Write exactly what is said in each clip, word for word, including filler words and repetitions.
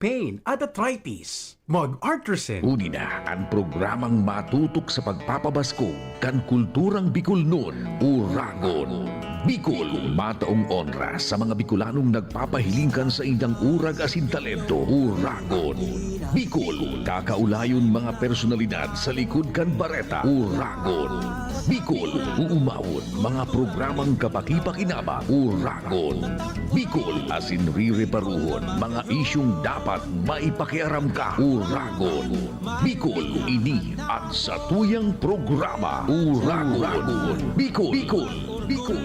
pain at arthritis. Mag-Artresin. Uni na an programang matutok sa pagpapabaskog kan kulturang Bicolnon, Uragon. Bicol, mataong onra sa mga Bicolanong nagpapahiling kan saindang urag asin talento, Uragon. Bicol, kakaulayon mga personalidad sa likod kan bareta, Uragon. Bicol, uumawon mga programang kapakipakinabang, Uragon. Bicol, asin rireparuhon mga isyung dapat maipakiaram ka, Uragon. Bicol, ini an satuyang programa, Uragon. Bicol, Bicol, Bicol.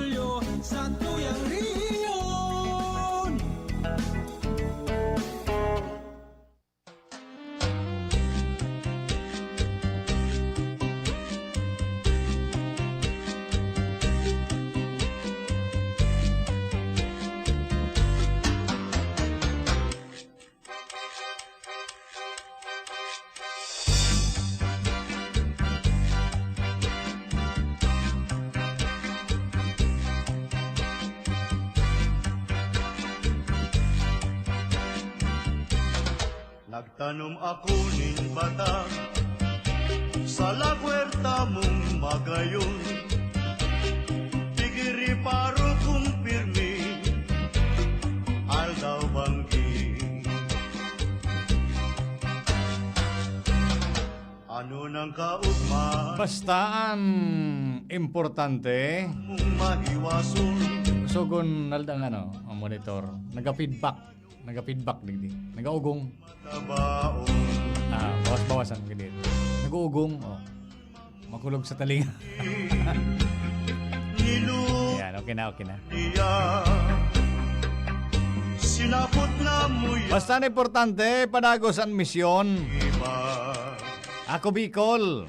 Nagtanom ako nin batang sa lagwerta mong magayon. Tigiri paro kong pirmi, aldaw banggi. Ano nang kaugma Basta ang importante, mong mahiwason? Sugon na lang ano, ang monitor. Naga-feedback. Naga-feedback digdi. Nagaugong. Tabaon. Ah, bawas-bawasan ka dito. Nag-uugong. Oh. Makulog sa talinga. Nilu- Yan, okay na, okay na. Iya. Sinapot na mo yan. Basta na importante, padagos ang misyon. Iba. Ako, Bicol.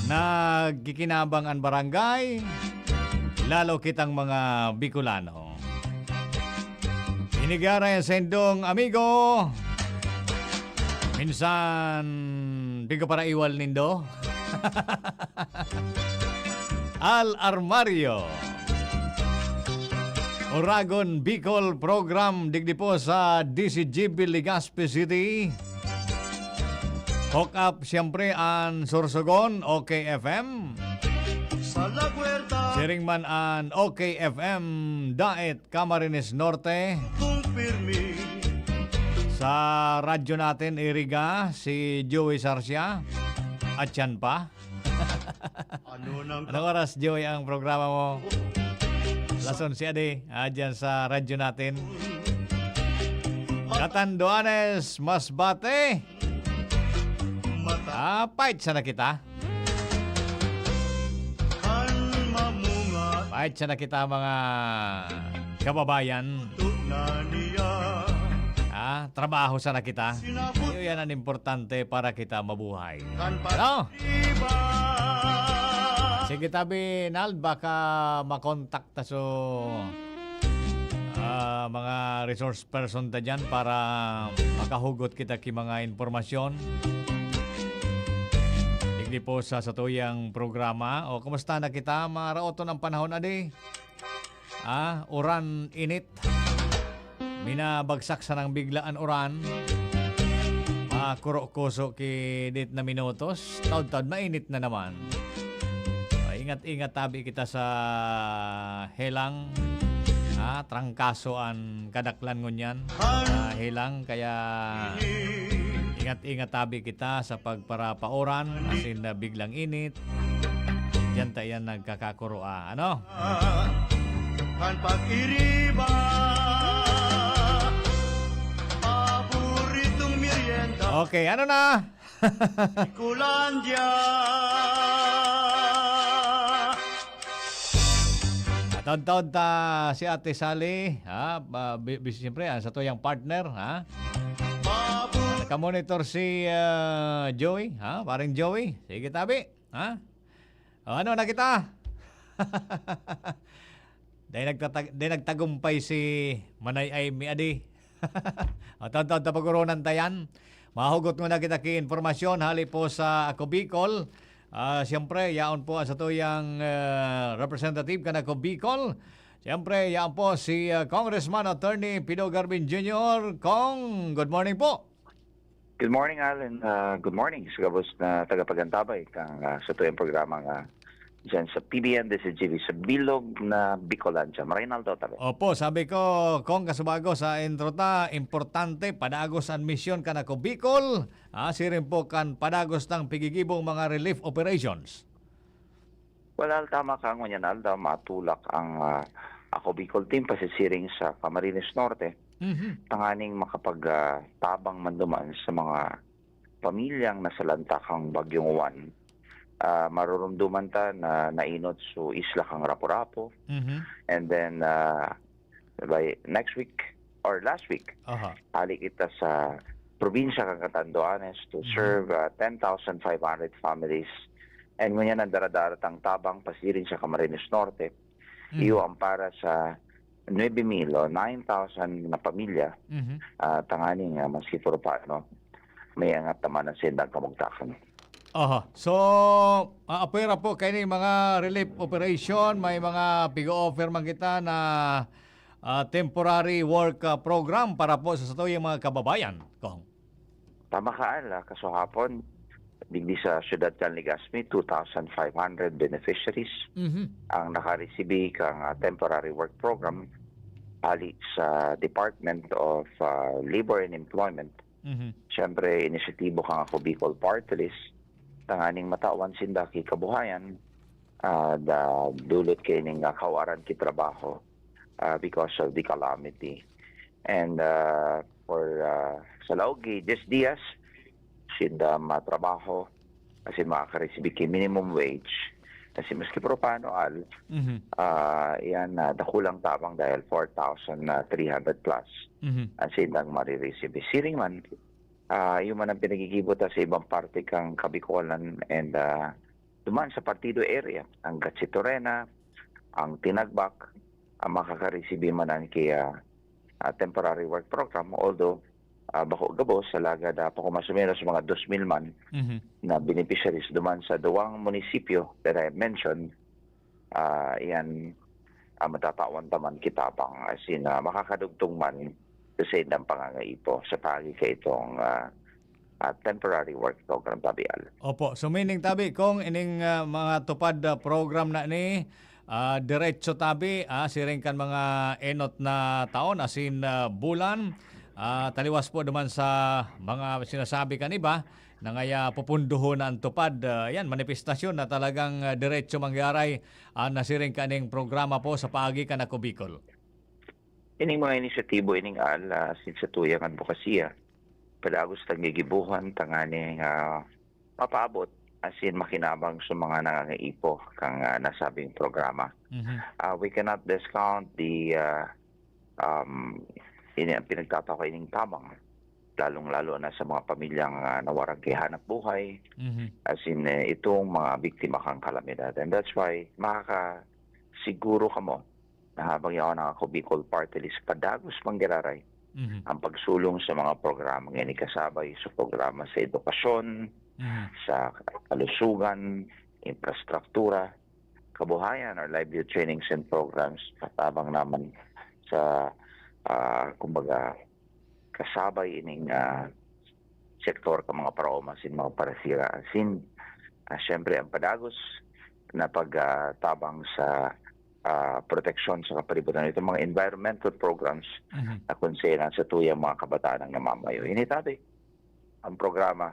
Nagkikinabang an barangay, lalo kitang mga Bicolano. Inigara yan sa indong amigo. Minsan, di ko para iwal nindo. Al Armario. Oragon Bicol Program, digdi po sa D C G B Legazpi City. Hook up, siyempre, an Sorsogon, OK F M. Sa Lagwerta. Siring man an OK F M, Daet, Camarines Norte. Kung pirmi. Sa radyo natin, Iriga, si Joey Sarcia. At yan pa. Ano nang Anong oras, Joey, ang programa mo? Las onse adi, ah, dyan sa radyo natin. Catanduanes, Masbate. Mata- Ah, fight sana kita. Kan mamunga. Fight sana kita, mga kababayan. Tugna niya. Ah, trabaho sana kita. Sinabot. Iyo yan ang importante para kita mabuhay. Kan Ano? pag-iba. Sige, tabi, Nald, baka makontak ta so, ah, mga resource person ta dyan para makahugot kita ki mga impormasyon. Digdi po sa satuyang programa. O, kumusta na kita? Maraoton ang panahon, adi. Ah, uran, init. Minabagsak sanang bigla an uran. Makuro-kuso ki dit na minutos. Taud-taud, mainit na naman. Ah, ingat-ingat tabi kita sa helang. Ah, trangkaso an kadaklan ngunyan. Ah, helang, kaya ingat-ingat tabi kita sa pagparapauran, asin na biglang init. Diyan ta iyan nagkakakuro, ah. Ano? Kan pag-iriba, paboritong merienda. Okay, ano na? Kulandia. Taud-taud ta si Ate Sally, ha? Ba-, bi-, bi-, siyempre, ang satuyang partner, ha? Pabu- Nakamonitor si, ah, Joey, ha? Pareng Joey. Sige, tabi. Ha? O, ano na kita? Dahil nagtatag-, dahil nagtagumpay si Manay Aimee adi. O, taon-taon ta pag-urunan ta yan. Mahugot muna kita ki impormasyon hali po sa Ako Bicol. Ah, siyempre, yaon po ang satuyang, ah, representative kan Ako Bicol. Siyempre, yan po si, ah, Congressman Attorney Pido Garbin Junior. Cong, good morning po. Good morning, Alan. Ah, good morning sa gabos na tagapagantabay kang, ah, sa tuyang programa nga dyan sa P B N, this is G V sa bilog na Bicolandia. Maray na aldaw tabi. Opo, sabi ko, Cong, kasubago sa intro ta, importante, padagos an misyon kan Ako Bicol, ah, siring po kan padagos tang pigigibong mga relief operations. Well, Al, tama ka, ngunyan aldaw matulak ang, ah, Ako Bicol Team pasisiring sa Camarines Norte, Mhm. tanganing makapag, ah, tabang man duman sa mga pamilyang nasalanta kang Bagyong Juan. Ah, marurumduman ta na nainot so isla kang Rapu-Rapu. Mhm. And then, ah, by next week or last week, Aha. hali kita sa probinsya kan Catanduanes to Mhm. serve, ah, ten thousand five hundred families. And ngunyan ang dara-dara tang tabang pasiring sa Camarines Norte. Mhm. Iyo ang para sa nuebe mil o nine thousand na pamilya, Mhm. ah, tanganing, ah, maski puro paano, may angat naman ang sindang kamugtakan. Aha. So, ah, apwera po kaini mga relief operation, may mga pig-o-offer man kita na, ah, temporary work, ah, program para po sa satuyang mga kababayan, Cong. Tama ka, Al, ah, kasuhapon, digdi sa siyudad kan Legazpi, two thousand five hundred beneficiaries Mhm. ang nakaresibi kang, ah, temporary work program hali sa Department of, ah, Labor and Employment. Mhm. Siyempre, inisyatibo kang Ako Bicol Party List, tanganing matawan sinda ki kabuhayan, ah, da, dulot kaining, ah, kawaran ki trabaho, ah, because of the calamity. And, ah, for, ah, sa laog ki diyes dias, sinda matrabaho, asin makakaresibi ki minimum wage. Kasi maski puro paano, Al, Mhm. ah, yan, ah, dakulang tabang dahil four thousand three hundred plus Mhm. ang sindang mariresibi. Siring man, ah, yun man ang pinagigibo ta sa ibang parte kang Kabicolan and, ah, duman sa Partido area, ang Gatchitorena, ang Tinagbak, ang makakaresibi man ang ki, ah, ah, temporary work program, although, ah, bako gabos, alagad, ah, pako mas o menos mga dos mil man Mhm. na beneficiaries duman sa duwang munisipyo that I mentioned, ah, iyan, ah, matatawan ta man ki tabang, as in, ah, makakadugtong man sa saindang pangangaipo sa paagi kaitong, ah, ah, temporary work program, tabi, Al. Opo. So, meaning, tabi, kung ining, ah, mga tupad, ah, program na ni, ah, diretso, tabi, ah, siring kan mga enot na taon, asin, ah, bulan, ah, taliwas po naman sa mga sinasabi kan iba, na ngaya pupunduhon na ang tupad, ah, yan, manifestasyon na talagang, ah, diretso mangyaray, ah, na siring kaning programa po sa paagi kan Ako Bicol. Ining mga inisyatibo ining, Al, ah, asin sa tuyang adbokasiya, padagos tang gigibuhan tanganing, ah, mapaabot asin makinabang sa mga nangangaipo kang, ah, nasabing programa. Mhm. Ah, we cannot discount the, ah, um, ini ang pinagtatao kaining tabang, lalong-lalo na sa mga pamilyang, ah, nawaran ki hanap buhay, Mhm. asin, eh, itong mga biktima kang kalamidad. And that's why makakasiguro kamo na habang yaon ang Ako Bicol Party List, padagos manggiraray Mhm. ang pagsulong sa mga programang ini, kasabay sa programa sa edukasyon, Mhm. sa kalusugan, infrastruktura, kabuhayan or livelihood trainings and programs, katabang naman sa, ah, kumbaga, kasabay ining, ah, sektor ka mga paraoma sin mga parasira. Asin, ah, siyempre, ang padagos na pag, ah, tabang sa, ah, proteksyon sa kapalibutan, itong mga environmental programs Mhm. na kung saan sa tuyang mga kabataan ang namamayo. Ini tabi ang programa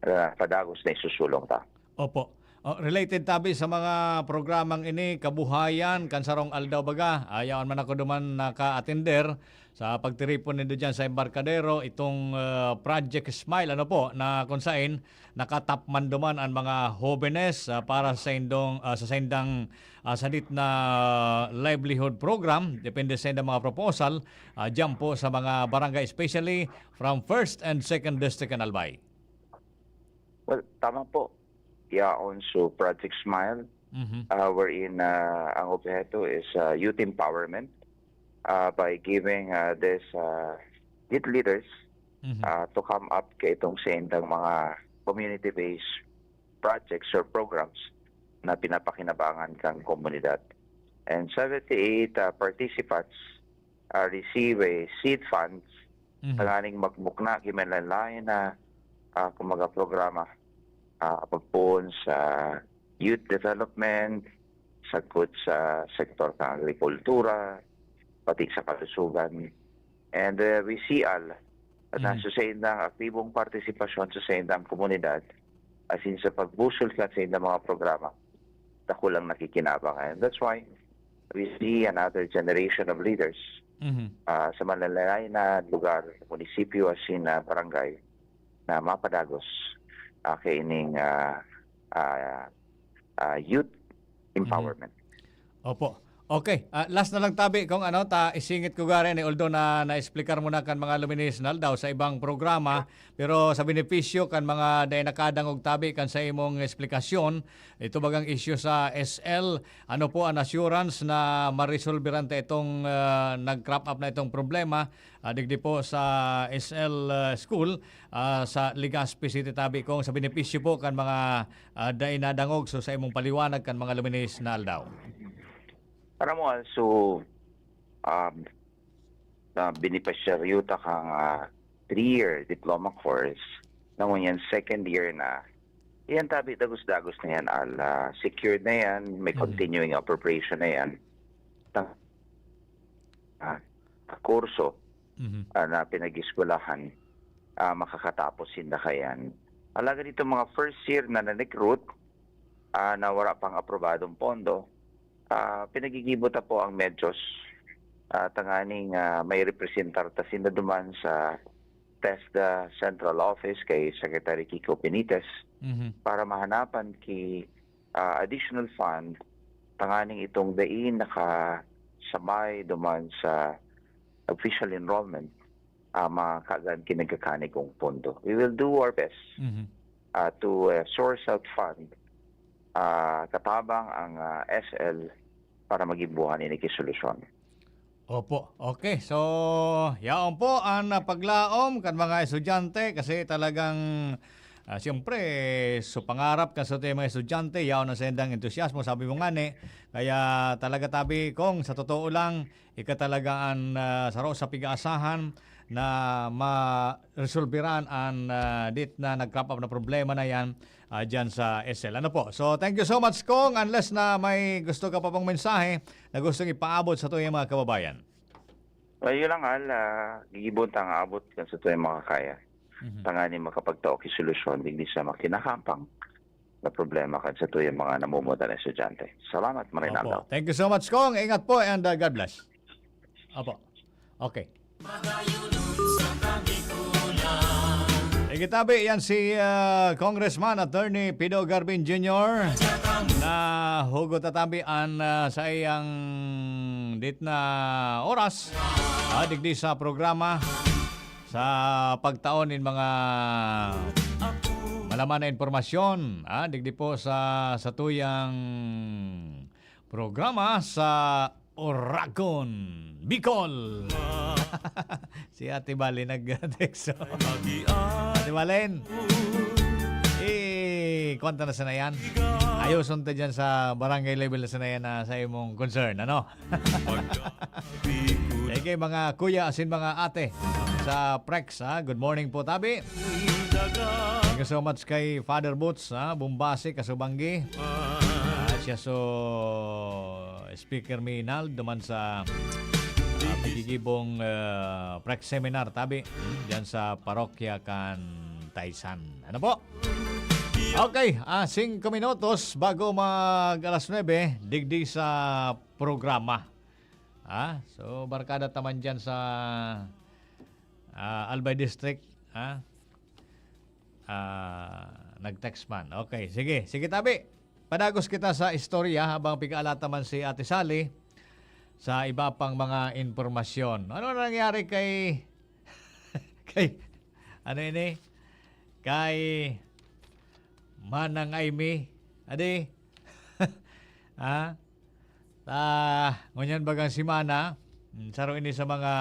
na padagos na isusulong ta. Opo. Oh, related tabi sa mga programang ini, kabuhayan, kan sarong aldaw baga, ayaw man ako duman naka-atender sa pagtiripon nindo diyan sa embarkadero, itong, ah, Project Smile, ano po, na kung sain nakatap man duman ang mga hobenes, ah, para sa indong, ah, sa saindang, ah, sadit na livelihood program, depende sa indang mga proposal, ah, diyan po sa mga barangay, especially from first and second district kan Albay. Well, tama po. Yaon so Project Smile, Mhm. ah, wherein, ah, ang obheto is, ah, youth empowerment, ah, by giving, ah, this, ah, youth leaders, Mhm. ah, to come up kaitong sa indang mga community-based projects or programs na pinapakinabangan kang komunidad. And seventy-eight, ah, participants, ah, receive a seed funds Mhm. tanganing magmukna ki manlaen-laen na, ah, kumbaga, programa, ah, pagpoon sa youth development, sagkod sa sektor sa agrikultura, pati sa kalusugan. And, uh, we see all na Mhm. sa saindang aktibong partisipasyon sa saindang komunidad, as in sa pagbusol sa saindang mga programa, dakulang nakikinabang. And that's why we see another generation of leaders, Mhm. ah, sa manlaen-laen na lugar, munisipyo, as in, ah, barangay, na mapadagos, ah, kaining, ah, ah, ah, youth Mhm. empowerment. Opo. Okay, ah, last na lang tabi kung ano, ta isingit ko gari ni, although na naexplikar mo na kan mga luminis na aldaw sa ibang programa, pero sa benepisyo kan mga dai nakadangog tabi kan sa imong eksplikasyon, ito bagang isyu sa S L, ano po ang assurance na maresolberan ta itong, ah, nag-crop up na itong problema, ah, digdi po sa S L, ah, school, ah, sa Legazpi City tabi kung sa benepisyo po kan mga, ah, dai nadangog, so sa imong paliwanag kan mga luminis na aldaw. Aram mo, also, um, na benepisyaryo ta kang, ah, three-year diploma course, na ngunyan second year na. Yan tabi, dagos-dagos na yan, Al. Ah, secured na yan, may Mhm. continuing appropriation na yan. Tang-, ah, kurso, Mhm. ah, na pinag-eskwelahan, ah, makakatapos sinda kayan. Alagad itong mga first year na na-recruit, ah, na wala pang aprobadong pondo, ah, pinagigibo ta po ang medyos, ah, tanganing, ah, may representar ta sinda duman sa TESDA Central Office kay Secretary Kiko Benitez Mhm. para mahanapan ki, ah, additional fund tanganing itong dai nakasabay duman sa official enrollment, ah, makagan ki nagkakanigong pondo. We will do our best, Mhm. ah, to, ah, source out fund, ah, katabang ang, ah, S L para magibuhan ini ki solusyon. Opo. Okay. So, yaon po ang, ah, paglaom kan mga estudyante kasi talagang, ah, siyempre, so pangarap kan satuyang mga estudyante, yaon ang saindang entusiasmo, sabi mo ngani. Kaya talaga tabi, kung sa totoo lang, ika talaga an, ah, saro sa pig-aasahan na maresolberan an, ah, dit na nag-crop up na problema na yan, ah, diyan sa S L. Ano po? So, thank you so much, Kong. Unless na may gusto ka pa pong mensahe na gustong ipaabot sa tuyang mga kababayan. Well, yun lang, Al. Ah, gigibon ta ang abot kan sa tuyang makakaya. Mhm. Tanganing makapagtao ki solusyon digdi sa mga kinakampang na problema kan sa tuyang mga namumuta na estudyante. Salamat, Marinaldo. Opo. Thank you so much, Kong. Ingat po and, uh, God bless. Opo. Okay. Igitabi yan si, uh, Congressman Attorney Pido Garbin Junior na hugot tatabi an, uh, sa iyang dit na oras, ah, digdi sa programa sa pagtaon nin mga malaman na impormasyon, ah, digdi po sa, sa tuyang programa sa Oragon, Bicol. Si Ate Bali nag-text. Ate Balen, eh, kwanta na sana yan. Ayoson ta dyan sa barangay level na sana yan na sa imong concern, ano? Sige, mga kuya asin mga ate sa Prex, ha? Good morning po, tabi. Thank you so much kay Father Boots, ha? Bumbasi, Kasubanggi. Ah, siya so speaker mi, Nald, duman sa, ah, pagigibong, ah, Prex Seminar, tabi, hmm, dyan sa parokya kan Taysan. Ano po? Okay, ah, singko minutos bago mag alas nuebe, digdi sa programa. Ah, so, barkada ta man dyan sa, ah, Albay District, ah, ah, nag-text man. Okay, sige. Sige, tabi. Padagos kita sa istorya habang pig-aalata man si Ate Sally sa iba pang mga impormasyon. Ano na nangyari kay, kay, ano ini? Kay Manang Aimee? Adi? Ha? Ah, ngunyan bagang semana, mm, saro ini sa mga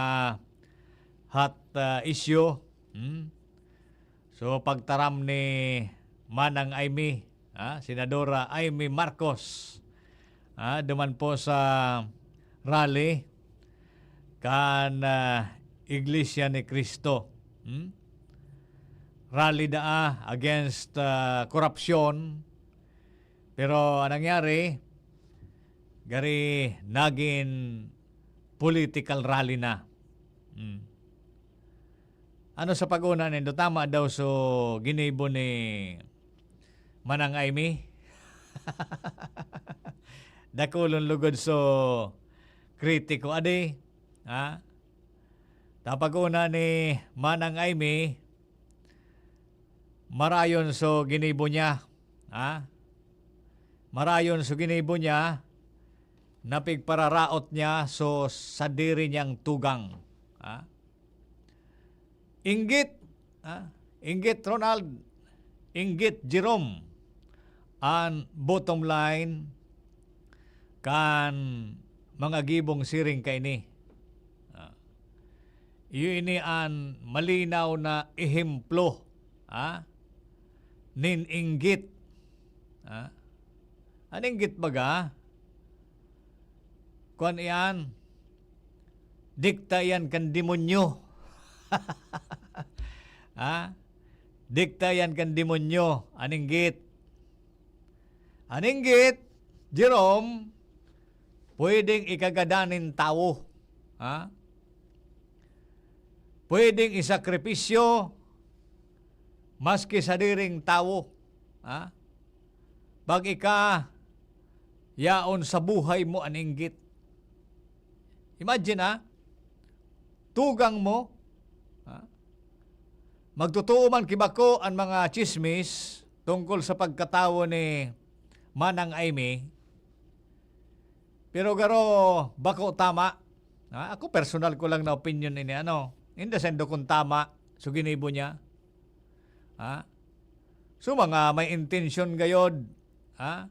hot, ah, issue. Hmm? So, pagtaram ni Manang Aimee, ah, Senadora Aimee Marcos, ah, duman po sa rally kan, ah, Iglesia ni Cristo. Hmm? Rally daa against, ah, korupsyon. Pero ang nangyari, gari nagin political rally na. Hmm. Ano sa pag-una nindo? Tama daw so ginibo ni Manang Aimee? Dakulon lugod so kritiko. Adi, ha? Sa pag-una ni Manang Aimee, marayon so ginibo niya. Ha? Marayon so ginibo niya, napigpararaot niya so sadiri niyang tugang. Ha? Inggit, ha? Inggit, Ronald. Inggit, Jerome. Ang bottom line kan mga gibong siring kaini. Ah, iyo ini an malinaw na ehemplo, ha, nin inggit. Ha? An inggit baga, kuwan iyan, dikta iyan kan demonyo. Ha? Dikta iyan kan demonyo, an inggit. An inggit, Jerome, pwedeng ikagadan nin tawo. Ha? Pwedeng isakripisyo maski sadiring tawo. Ha? Pag ika yaon sa buhay mo an inggit. Imagine, ha? Tugang mo, ha? Magtotoo man ki bako an mga tsismis tungkol sa pagkatawo ni Manang Aimee, pero garo bako tama. Ha? Ako, personal ko lang na opinion ini, ano, in the sense do kung tama so ginibo niya. Ha? So, mga may intensyon gayod, ha?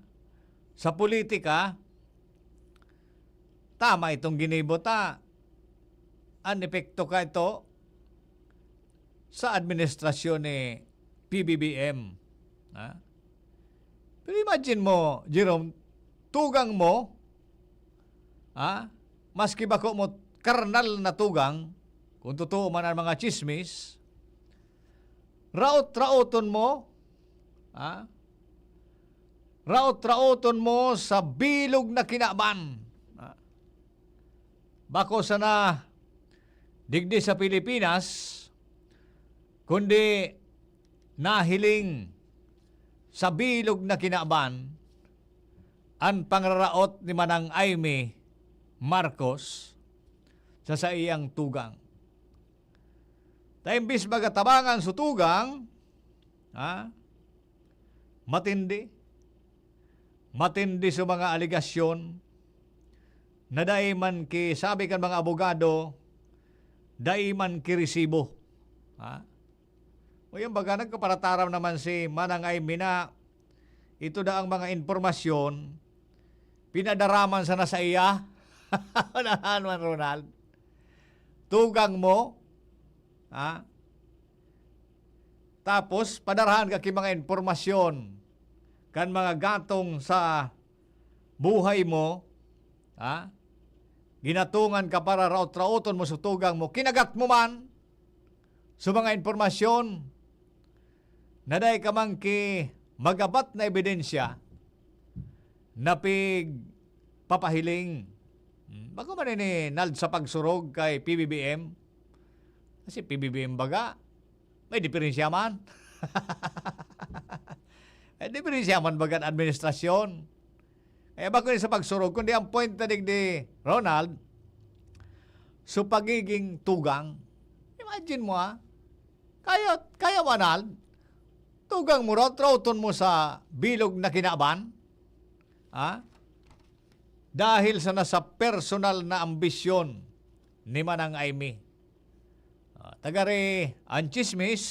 Sa politika, tama itong ginibo ta. An epekto ka ito sa administrasyon ni P B B M. Ha? Pero imagine mo, Jerome, tugang mo, ha? Maski bako mo karnal na tugang, kung totoo man ang mga tsismis, raot-raoton mo, ha? Raot-raoton mo sa bilog na kinaban. Ha? Bako sana digdi sa Pilipinas, kundi nahiling sa bilog na kinaban an pangraraot ni Manang Imee Marcos sa saiyang tugang. Ta imbis magatabangan sa tugang, ha? Matindi. Matindi sa mga alegasyon na dai man ki, sabi kan mga abogado, dai man ki resibo. Ha? O yan baga, nagkaparataram naman si Manang Imee na ito daang mga impormasyon, pinadaraman sana sa iya. Unahan man, Ronald. Tugang mo, ha? Tapos, padarahan ka ki mga impormasyon kan mga gatong sa buhay mo, ha? Ginatungan ka para raot-raoton mo sa tugang mo, kinagat mo man sa mga impormasyon na dai ka man ki magabat na ebidensya na pigpapahiling. Hmm, bako man ini nald sa pagsurog kay P B B M. Kasi P B B M baga, may diferensya man. May diferensya man baga an administrasyon. Kaya bako ni sa pagsurog, kundi ang point na digdi, Ronald, so pagiging tugang. Imagine mo, ha? Kaya, kaya mo, Ronald, tugang mo raot-raoton mo sa bilog na kinaban? Ha? Dahil sana sa personal na ambisyon ni Manang Imee. Ah, tagari ang tsismis,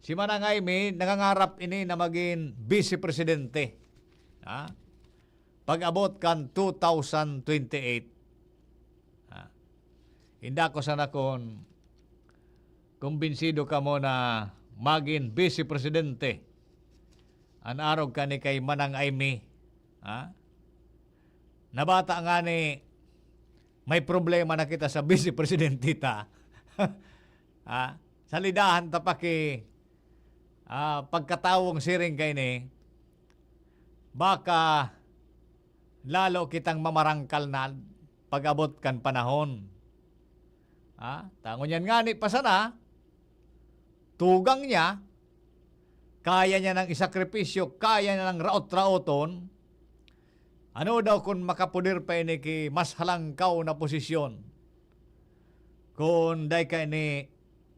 si Manang Imee nangangarap ini na magin vice presidente. Ha? Pag-abot kan two thousand twenty-eight. Ha? Inda ko sana kun kumbinsido kamo na magin vice presidente an arog kani kay Manang Imee. Ha? na bata ngani may problema na kita sa Vice Presidente ta. Ah, salidahan ta pa ki, ah, pagkatawong siring kaini, baka lalo kitang mamarangkal na pag-abot kan panahon. Ah, ta ngunyan ngani pa sana, tugang niya, kaya niya nang isakripisyo, kaya niya nang raot-raoton. Ano daw kun makapoder pa ini ki mas halangkaw na posisyon? Kun dai ka ini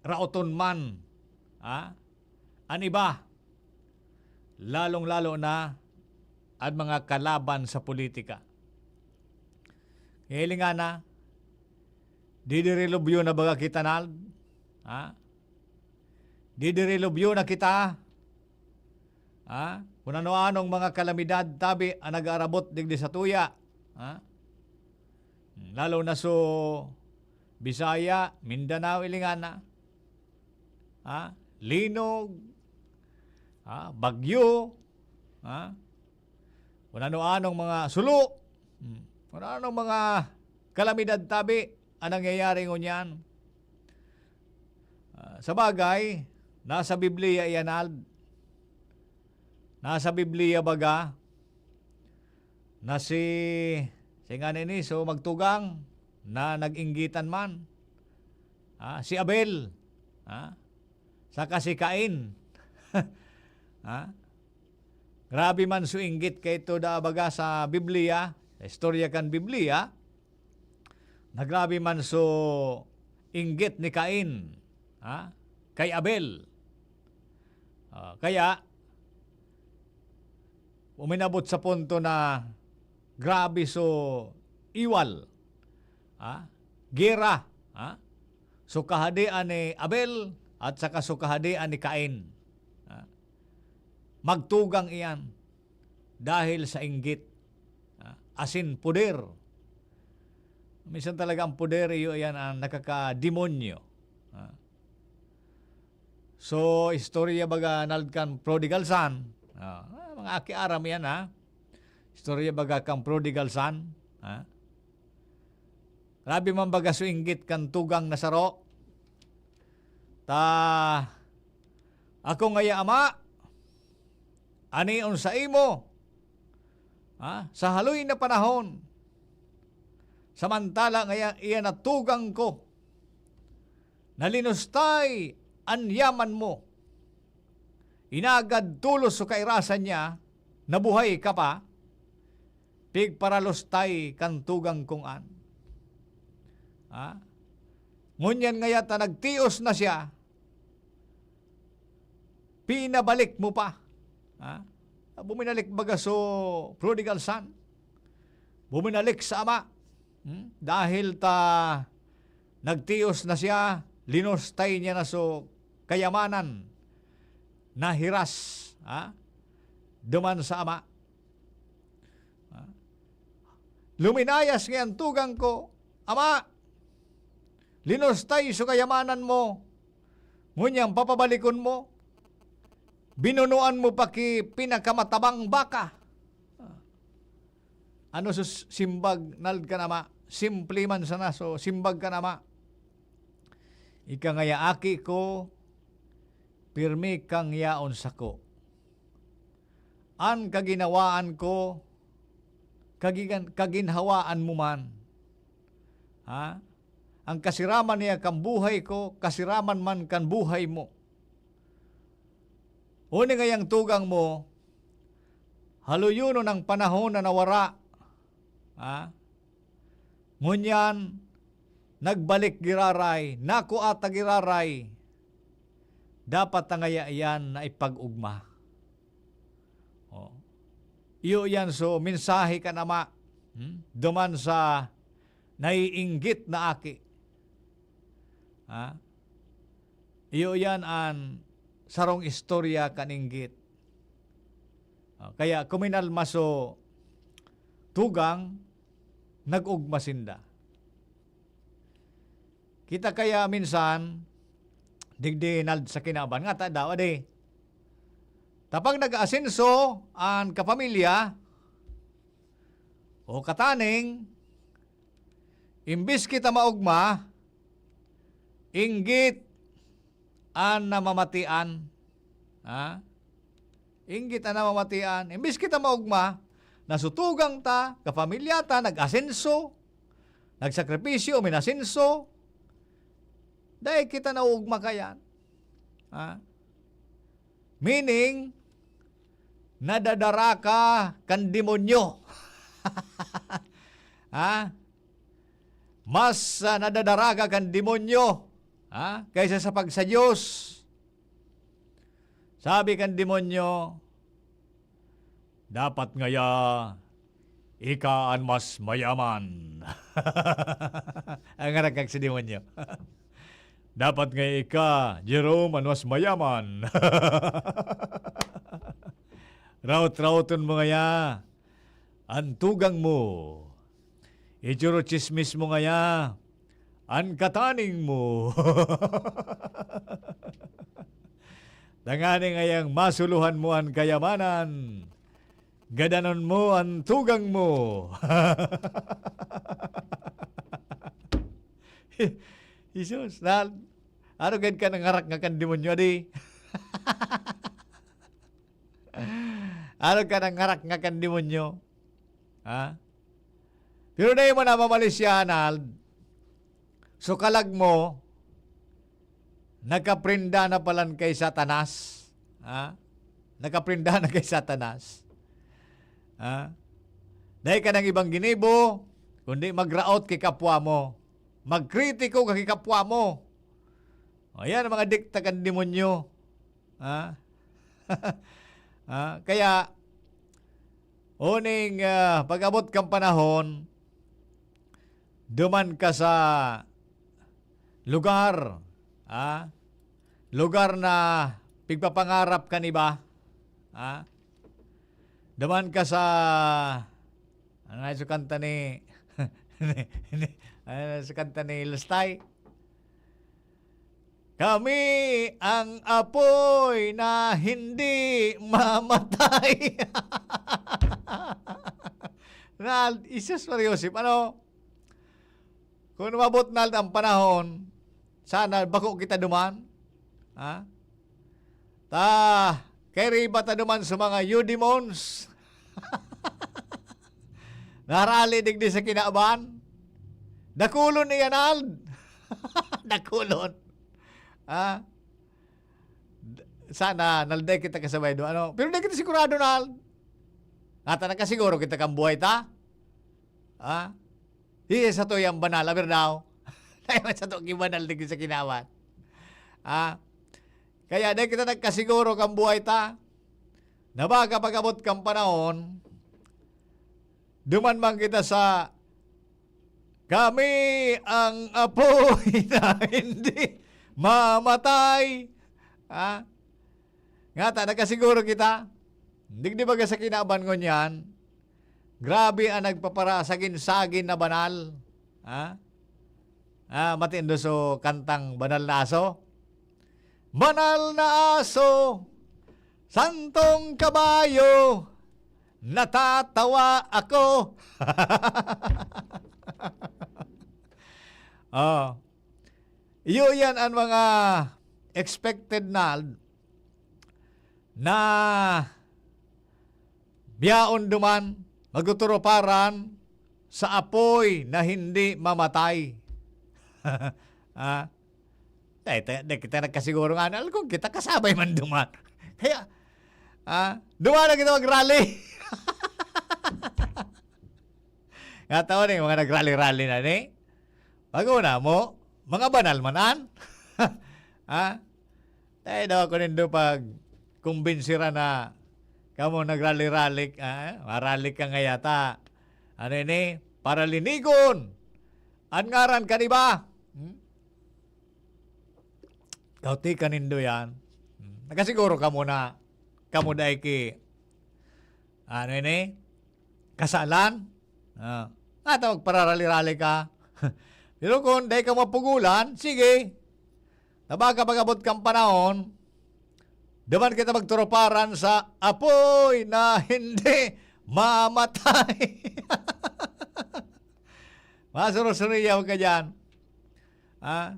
raoton man, ha? An iba, lalong-lalo na an mga kalaban sa politika. Hilingan na, didirilubyo na baga kita, Nald? Ha? Didirilubyo na kita? Ha? Kung ano-anong mga kalamidad, tabi, ang nag-aarabot digdi sa tuya. Ha? Lalo na so Bisaya, Mindanao, hilingan na. Ha? Linog, ha? Bagyo, ha? Kung ano-anong mga sulo, hmm, kung ano-anong mga kalamidad tabi ang nangyayari ngunyan. Ah, sa bagay, nasa Biblia iyan, Nald. Nasa Biblia baga na si, si nga nini, so magtugang na nag-inggitan man. Ah, si Abel, ah, saka si Cain. Ah, grabe man so inggit kaito da baga sa Biblia, sa istorya kan Biblia, na grabe man so inggit ni Cain, ha, kay Abel. Ah, kaya, uminabot sa punto na grabe so iwal, ha, gera, ha, so kahadean ni Abel at saka so kahadean ni Cain. Ha? Magtugang iyan dahil sa inggit, ha, asin poder. Minsan talaga ang poder, iyo iyan ang nakakademonyo. Ha? So, istorya baga, Nald, kan prodigal son. Ah, mga aki aram yan, ha? Istorya baga kan prodigal son, ha? Grabe man baga so inggit kan tugang na saro. Ta, ako ngaya, ama, ani on saimo, ha, sa haloy na panahon, samantala ngaya iya na tugang ko, na linustay an yaman mo, inagad tolos so kairasan niya, nabuhay ka pa, pigparalustay kan tugang kong an. Ha? Ngunyan ngaya ta nagtios na siya, pinabalik mo pa. Ha? Buminalik baga so prodigal son. Buminalik sa ama. Hmm? Dahil ta nagtios na siya, linustay niya na so kayamanan na hiras, ha? Duman sa ama. Ha? Luminayas ngayan tugang ko, "Ama, linustay so kayamanan mo, ngunyan papabalikon mo? Binunuan mo pa ki pinakamatabang baka." Ano so s-, simbag, Nald, kan ama? Simple man sana, so simbag kan ama, "Ika ngaya aki ko, pirmi kang yaon sako. An kaginawaan ko, kagigan-, kaginhawaan mo man. Ha? Ang kasiraman niya kan buhay ko, kasiraman man kan buhay mo. Huli ngayang tugang mo, haloyonon an panahon na nawara." Ha? Ngunyan, nagbalik giraray, nakua ta giraray, dapat ta ngaya iyan na ipag-ogma. Oh. Iyo iyan so mensahe kan ama, hmm? Duman sa naiinggit na aki. Ha? Iyo iyan an sarong istorya kan inggit. Ah, kaya kuminalma so tugang, nag-ogma sinda. Kita kaya minsan, digdi, Nald, sa kinaban, nga ta daw, adi. Ta pag nag-aasenso an kapamilya, O kataning, imbis kita maogma, inggit an namamatian. Ha? Inggit an namamatian. Imbis kita maogma, nasutugang ta, kapamilya ta, nag-asenso, nagsakripisyo, minasenso, dai kita naugma kayan. Ha? Meaning, nadadara ka kan demonyo. Ha? Mas, ah, nadadara ka kan demonyo, ha, kaysa sa pag sa Diyos. Sabi kan demonyo, "Dapat ngaya ika an mas mayaman." Ang ngaragkag sa demonyo. "Dapat ngaya ika, Jerome, an mas mayaman." Raot-raoton mo ngaya an tugang mo. Itsuro-tsismis mo ngaya an kataning mo. Tanganing ngayang masuluhan mo an kayamanan, gadanon mo an tugang mo. Jesus, na, ano gad ka nangarak nga kan demonyo, di? Ano ka nangarak nga kan demonyo? Ha? Pero dai mo namamalisyahan, Nald. So, kalag mo, nagkaprenda na palan kay Satanas. Ha? Nagkaprenda na kay Satanas. Ha? Dai ka nang ibang ginibo, kundi magraot kay kapwa mo. Magkritiko ka kay kapwa mo. O, yan ang mga dikta kan demonyo. Ha? Ha? Kaya, uning, ah, pag-abot kan panahon, duman ka sa lugar, ha? Lugar na pigpapangarap kan iba, ha? Duman ka sa, ano nga sa kanta ni, ni, ni, ano sa kanta ni Lustay? "Kami ang apoy na hindi mamatay." Na, Jesus Maria Joseph, ano? Kung umabot na ang panahon, sana bako kita duman. Ha? Ta, kay riba ta duman sa mga eudemons. Narali digdi sa kinaban. Dakulon iyan, Nald. Dakulon. Ha? D-, sana, Nald, dai kita kasabay do. Ano? Pero dai kita sigurado, Nald. Nata nakasiguro kita kan buhay ta. Ha? Di sa to yang banal, aber daw. Dai man sa to ki banal digdi sa kinaban. Ha? Kaya dai kita nagkasiguro kan buhay ta. Na baka pag-abot kan panahon, duman man kita sa, "Kami ang apoy na hindi mamatay." Ha? Ngata, nagkasiguro kita? Digdi baga sa kinaban ngunyan, grabe ang nagpaparasagin-sagin na banal. Ha? Ah, matindo so kantang Banal na Aso? Banal na aso, santong kabayo, natatawa ako. Oh. Iyo yan ang mga expected na, na biyaon duman, magtuturuparan sa apoy na hindi mamatay. Ah, dai ta-, dai kita nagkasiguro nga, alam kong kita kasabay man duman. Kaya, ah, duman na kita mag-rally. Nga tao ni, mga nag-rally-rally na ni. Pag-una mo, mga banal man an. Ha? Dai daw ako nindo pag kumbinsiran na kamo nagrali-rali, ah, marali ka nga yata. Ano ini? Paralinigon an ngaran kan iba. Hmm? Kauti ka nindo yan. Hmm. Nakasiguro kamo na kamo dai ki, ano ini? Kasalan? Ah, nga ta magpararali-rali ka. Pero kung dai ka mapugulan, sige. Tabaga pag-abot kang panahon, duman kita magturuparan sa apoy na hindi mamatay. Masurusuriyaw ka diyan. Ha?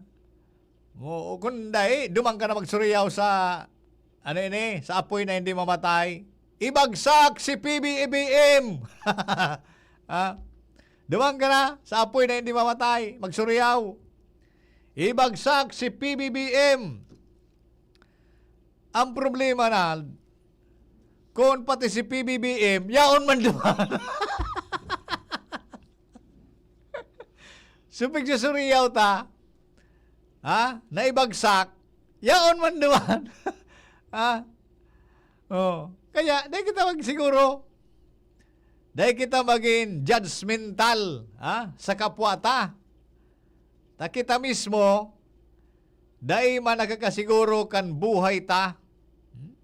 Mo, kung dai, duman ka na magsuriyaw sa, ano ini, sa apoy na hindi mamatay. Ibagsak si P B B M! Ha? Duman ka na sa apoy na hindi mamatay. Magsuriyaw. Ibagsak si P B B M! Ang problema na, kung pati si P B B M, yaon man duman. So, pigsusuriyaw ta, ha? Naibagsak, yaon man duman. Ha? Oh. Kaya, dai kita magsiguro. Dai kita magin judgmental, ha? Sa kapwa ta. Ta kita mismo, dai man nakakasiguro kan buhay ta. Hmm?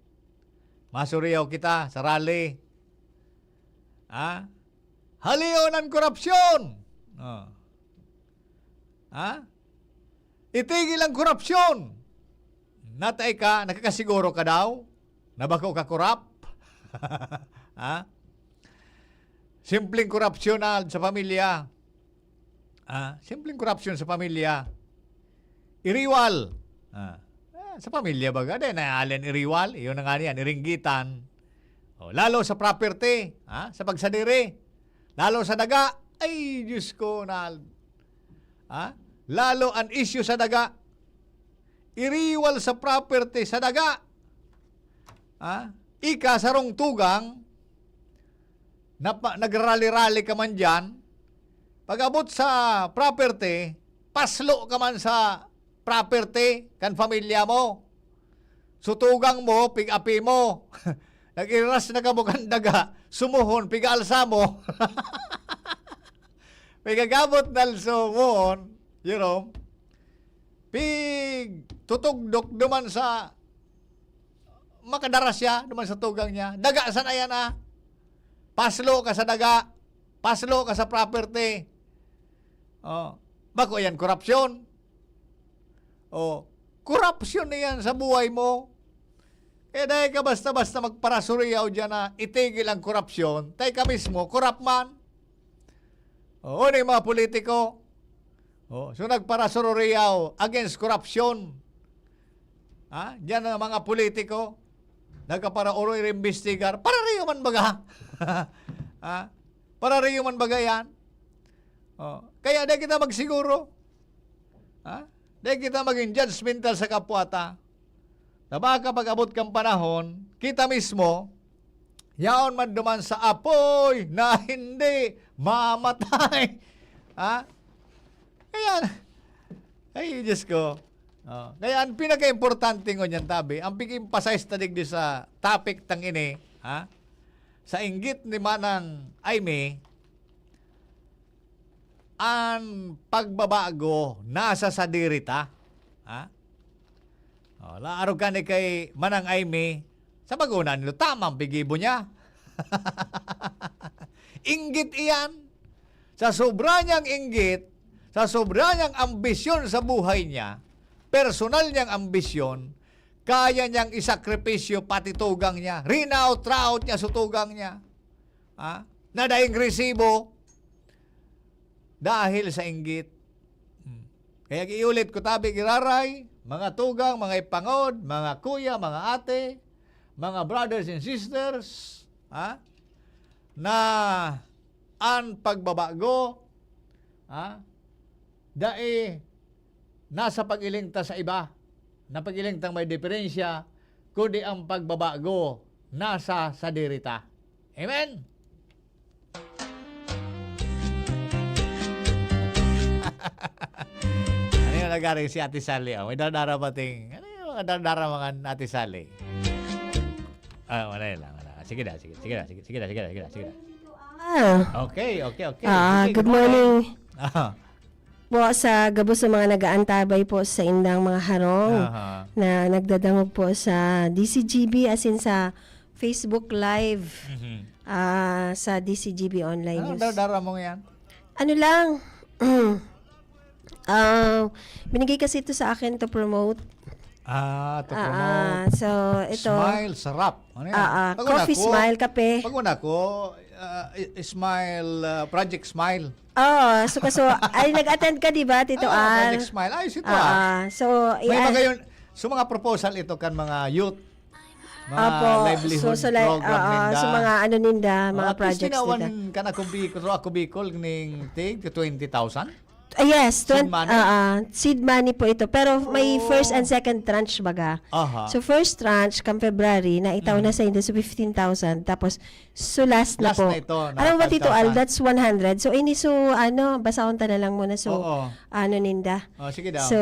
Masuriyaw kita sa rally. Ha? Halion ang korupsyon! Oh. Ha? Itigil ang korupsyon! Natay ka, nakakasiguro ka daw na bako ka korap? Ha? Simpleng korupsyon na sa pamilya. Ah, simpleng korupsyon sa pamilya. Iriwal. Ah, ah, sa pamilya baga, dai na alin iriwal. Iyon na nga niyan, iringgitan. O, lalo sa property, ah, sa pagsadiri. Lalo sa daga. Ay, Diyos ko, na, ah, lalo an issue sa daga. Iriwal sa property sa daga. Ah, ika sarong tugang, napa-, nagrali-rali ka man diyan, pag-abot sa property, paslo ka man sa property kan pamilya mo. So, tugang mo, pig-api mo. Nag-iras na kamo kan daga, sumuhon, pig-alsa mo. Pigagabot na sumuhon, you know, pig tutugdok duman sa makadara siya duman sa tugang niya. Daga sana yan, ah. Paslo ka sa daga. Paslo ka sa property. Oh, bako yan korupsyon. Oh, korupsyon na yan sa buhay mo. Kaya dai ka basta-basta magparasuriyaw diyan na itigil ang korupsyon. Tay ka mismo, korap man. Oo, yung mga politiko. Oh, so nagparasuriyaw against corruption. Ha? Diyan ang mga politiko, nagkaparaoro imbestigar. Parariyo man baga. Ha? Parariyo man baga yan. Oh, kaya di kita magsiguro. Ha? Di kita maging judgmental sa kapwa ta. Na baka pag-abot kang panahon, kita mismo, yaon man duman sa apoy na hindi mamatay. Ha? Kaya, ay, Diyos ko. Oh, kaya ang pinaka-importante ngunyan, tabi, ang pig-emphasize ta digdi sa topic tang ini, ha? Sa inggit ni Manang Aimee, an pagbabago nasa sadiri ta. Ha? Oh, laaro ka ni kay Manang Aimee, sa bago na nilo, tama ang pigibo niya. Inggit iyan. Sa sobra niyang inggit, sa sobra niyang ambisyon sa buhay niya, personal niyang ambisyon, kaya niyang isakripisyo pati tugang niya. Rinaot-raot niya sa tugang niya. Ha? Na daing resibo dahil sa inggit. Hmm. Kaya giulit ko, tabi giraray, mga tugang, mga ipangod, mga kuya, mga ate, mga brothers and sisters, ha? Na an pagbabago, ha? Dai nasa pag-iling ta sa iba, na pag-iling tang may diferensya, kundi ang pagbabago nasa sadiri ta. Amen? Ano yung nagari si Ate Sally? Oh, may dardara pating, ano yung mga dardara mga Ate Sally? Ah, wala yun lang, wala. Sige na, sige, sige na, sige, sige na, sige na, sige na, sige na. Ah. Okay, okay, okay. Ah, Sige, good good morning. morning. Ah, Po sa gabos sa mga nag-aantabay po sa indang mga harong Aha. na nagdadangog po sa D C G B, as in sa Facebook Live, Mhm. ah, sa D C G B Online Anong News. dardara mo yan? Ano lang, ah, binigay kasi ito sa akin to promote. Ah, to Ah, promote. ah, so, ito. Smile, sarap. Ano yan? Ah, ah, Pag una coffee, ko, smile, kape. pag una ko, Ah, i- Smile, ah, Project Smile. Oo, so kaso, ay, nag-attend ka, di ba, Tito Ah, Al? Project Smile. Ayos ito, Ah, ah. ah. So, May i- mga yun. So, mga proposal ito kan mga youth. Mga Apo, livelihood so, so, like, program ah, ninda. so, mga ano ninda, mga Ah, at least projects tinawan ninda. Kan ako Bicol, so ako Bicol, ning tig twenty thousand. Ah, yes, Seed twen- money? ah, ah, seed money po ito. Pero may Oh. first and second tranche baga. Aha. So first tranche, kan February, na itaw na sa inyo, so fifteen thousand. Tapos, so last na Last po. na ito, na Ano ba, Tito Al? five thousand. That's one hundred. So ini, so ano, basahon ta na lang muna. So, Oo. ano ninda? Oh, sige daw. So,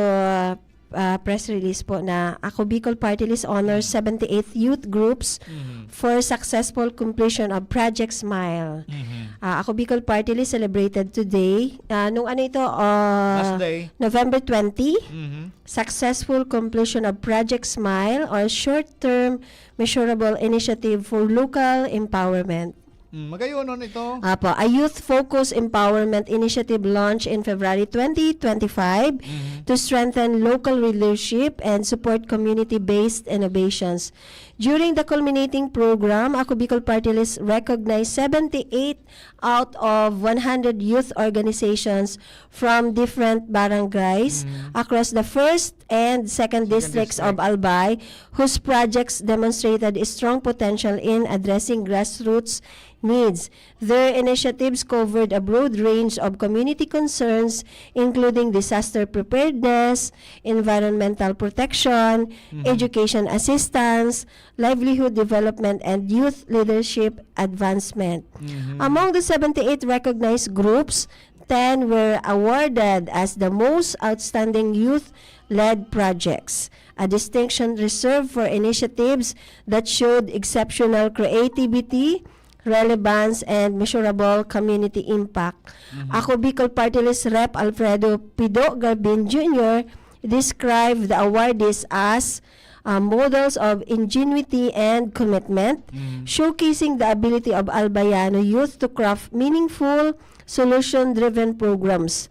ah, press release po na Ako Bicol Party List honors seventy-eight youth groups Mhm. for successful completion of Project Smile. Mhm. Ah, Ako Bicol Party List celebrated today. Ah, nung ano ito? Ah, Last day. November twenty. Mhm. Successful completion of Project Smile or short-term measurable initiative for local empowerment. Mm, magayon nun ito. Apo, a youth-focused empowerment initiative launched in February twenty twenty-five Mhm. to strengthen local leadership and support community-based innovations. During the culminating program, Ako Bicol Party List recognized seventy-eight out of one hundred youth organizations from different barangays Mhm. across the first and second Second districts of district. Albay, whose projects demonstrated a strong potential in addressing grassroots needs. Their initiatives covered a broad range of community concerns, including disaster preparedness, environmental protection, Mhm. education assistance, livelihood development, and youth leadership advancement. Mhm. Among the seventy-eight recognized groups, ten were awarded as the most outstanding youth-led projects, a distinction reserved for initiatives that showed exceptional creativity, relevance, and measurable community impact. Mhm. Ako Bicol Party List Rep Alfredo Pido Garbin Junior described the awardees as, uh, models of ingenuity and commitment, Mhm. showcasing the ability of Albayano youth to craft meaningful, solution-driven programs.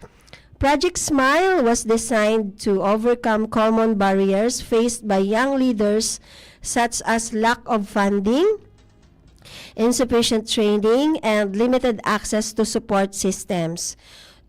Project Smile was designed to overcome common barriers faced by young leaders, such as lack of funding, insufficient training, and limited access to support systems.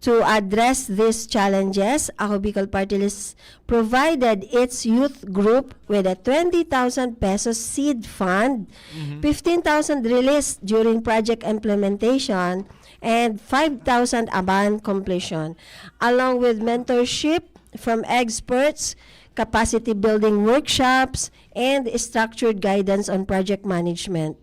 To address these challenges, Ako Bicol Party List provided its youth group with a twenty thousand pesos seed fund, Mhm. fifteen thousand released during project implementation, and five thousand upon completion, along with mentorship from experts, capacity building workshops, and structured guidance on project management.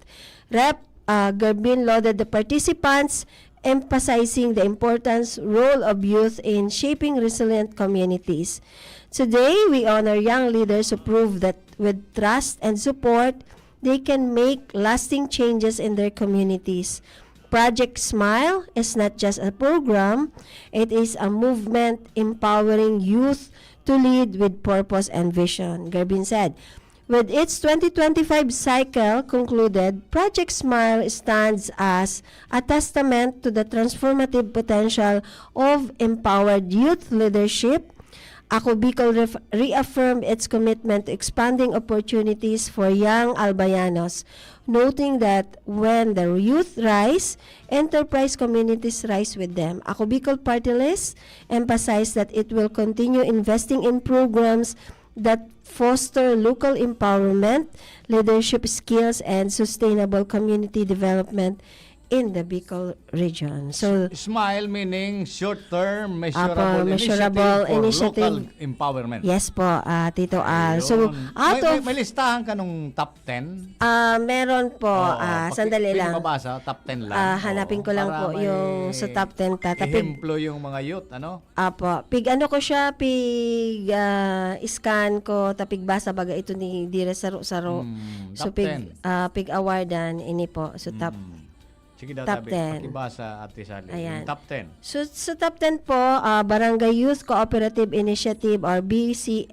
Rep uh, Garbin lauded the participants, emphasizing the importance role of youth in shaping resilient communities. Today, we honor young leaders who prove that with trust and support, they can make lasting changes in their communities. Project Smile is not just a program, it is a movement empowering youth to lead with purpose and vision, Garbin said. With its twenty twenty-five cycle concluded, Project Smile stands as a testament to the transformative potential of empowered youth leadership. Ako Bicol ref- reaffirmed its commitment to expanding opportunities for young Albayanos, noting that when the youth rise, enterprise communities rise with them. Ako Bicol Party List emphasized that it will continue investing in programs that foster local empowerment, leadership skills, and sustainable community development in the Bicol region. So, Smile meaning short term, Apo, measurable, measurable initiative for initiative. Local empowerment. Yes po, ah, Tito Al. So, Ayun. out may, may, of... may listahan ka nung top ten? Ah, meron po. Oo, Ah, paki- sandali pwede lang. mabasa, top ten lang. Ah, hanapin Oo, ko lang para po may yung sa top ten. Tatapig- ehemplo yung mga youth, ano? Apo. Pig ano ko siya, pig ah, scan ko, tapig basa baga ito ni dire saro-saro. Hmm, So, top ten. Pig, ah, pig awardan, ini po. So, top. Mm. Sige daw, Top Tabi, ten. Pakibasa, Ate Sally. Ayan. Yung top ten. So, sa top ten po, ah, Barangay Youth Cooperative Initiative or B C,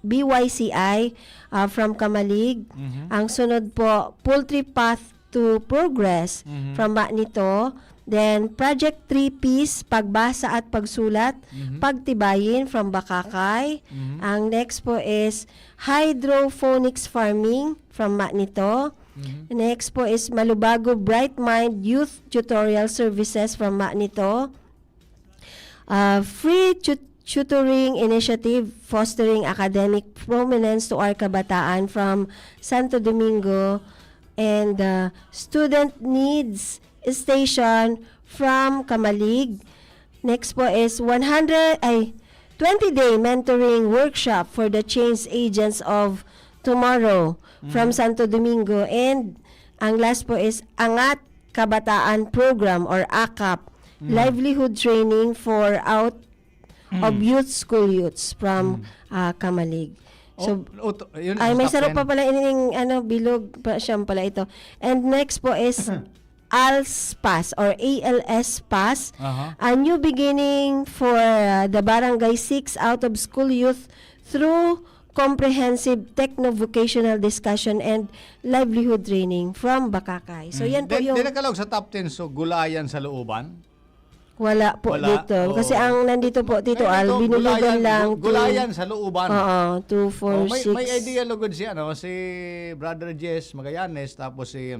B Y C I ah, from Kamalig. Mhm. Ang sunod po, Poultry Path to Progress Mhm. from Manito. Then, Project three Ps, pagbasa at pagsulat, Mhm. pagtibayin from Bakakay. Mhm. Ang next po is Hydroponics Farming from Manito. Mhm. Next po is Malubago Bright Mind Youth Tutorial Services from Manito. Ah, free tut-, tutoring initiative fostering academic prominence to our kabataan from Santo Domingo and, ah, student needs station from Camalig. Next po is one hundred, ay, twenty-day mentoring workshop for the change agents of tomorrow from Mm. Santo Domingo. And ang last po is Angat Kabataan Program or akap, Mm. livelihood training for out of Mm. youth school youths from, Mm. ah, Camalig. So, Oh, oh, to-, yun, ay, sa may top saro ten. pa pala ining, ano, bilog pa, siyam pala ito. And next po is ALS Pass or A L S Pass, Aha. a new beginning for, uh, the Barangay Six out of school youth through comprehensive techno-vocational discussion and livelihood training from Bakakay. So, Mm. yan po Di, yung di nagkalaog sa top ten, so gulayan sa looban? Wala po Wala? dito. Kasi Oo. ang nandito po, Tito Ngayon Al, ito, binulugan gulayan, lang gu-, to gulayan sa looban. Oo, two, four, Oh, may, may six. idea lugod si, ano, si Brother Jess Magallanes, tapos si,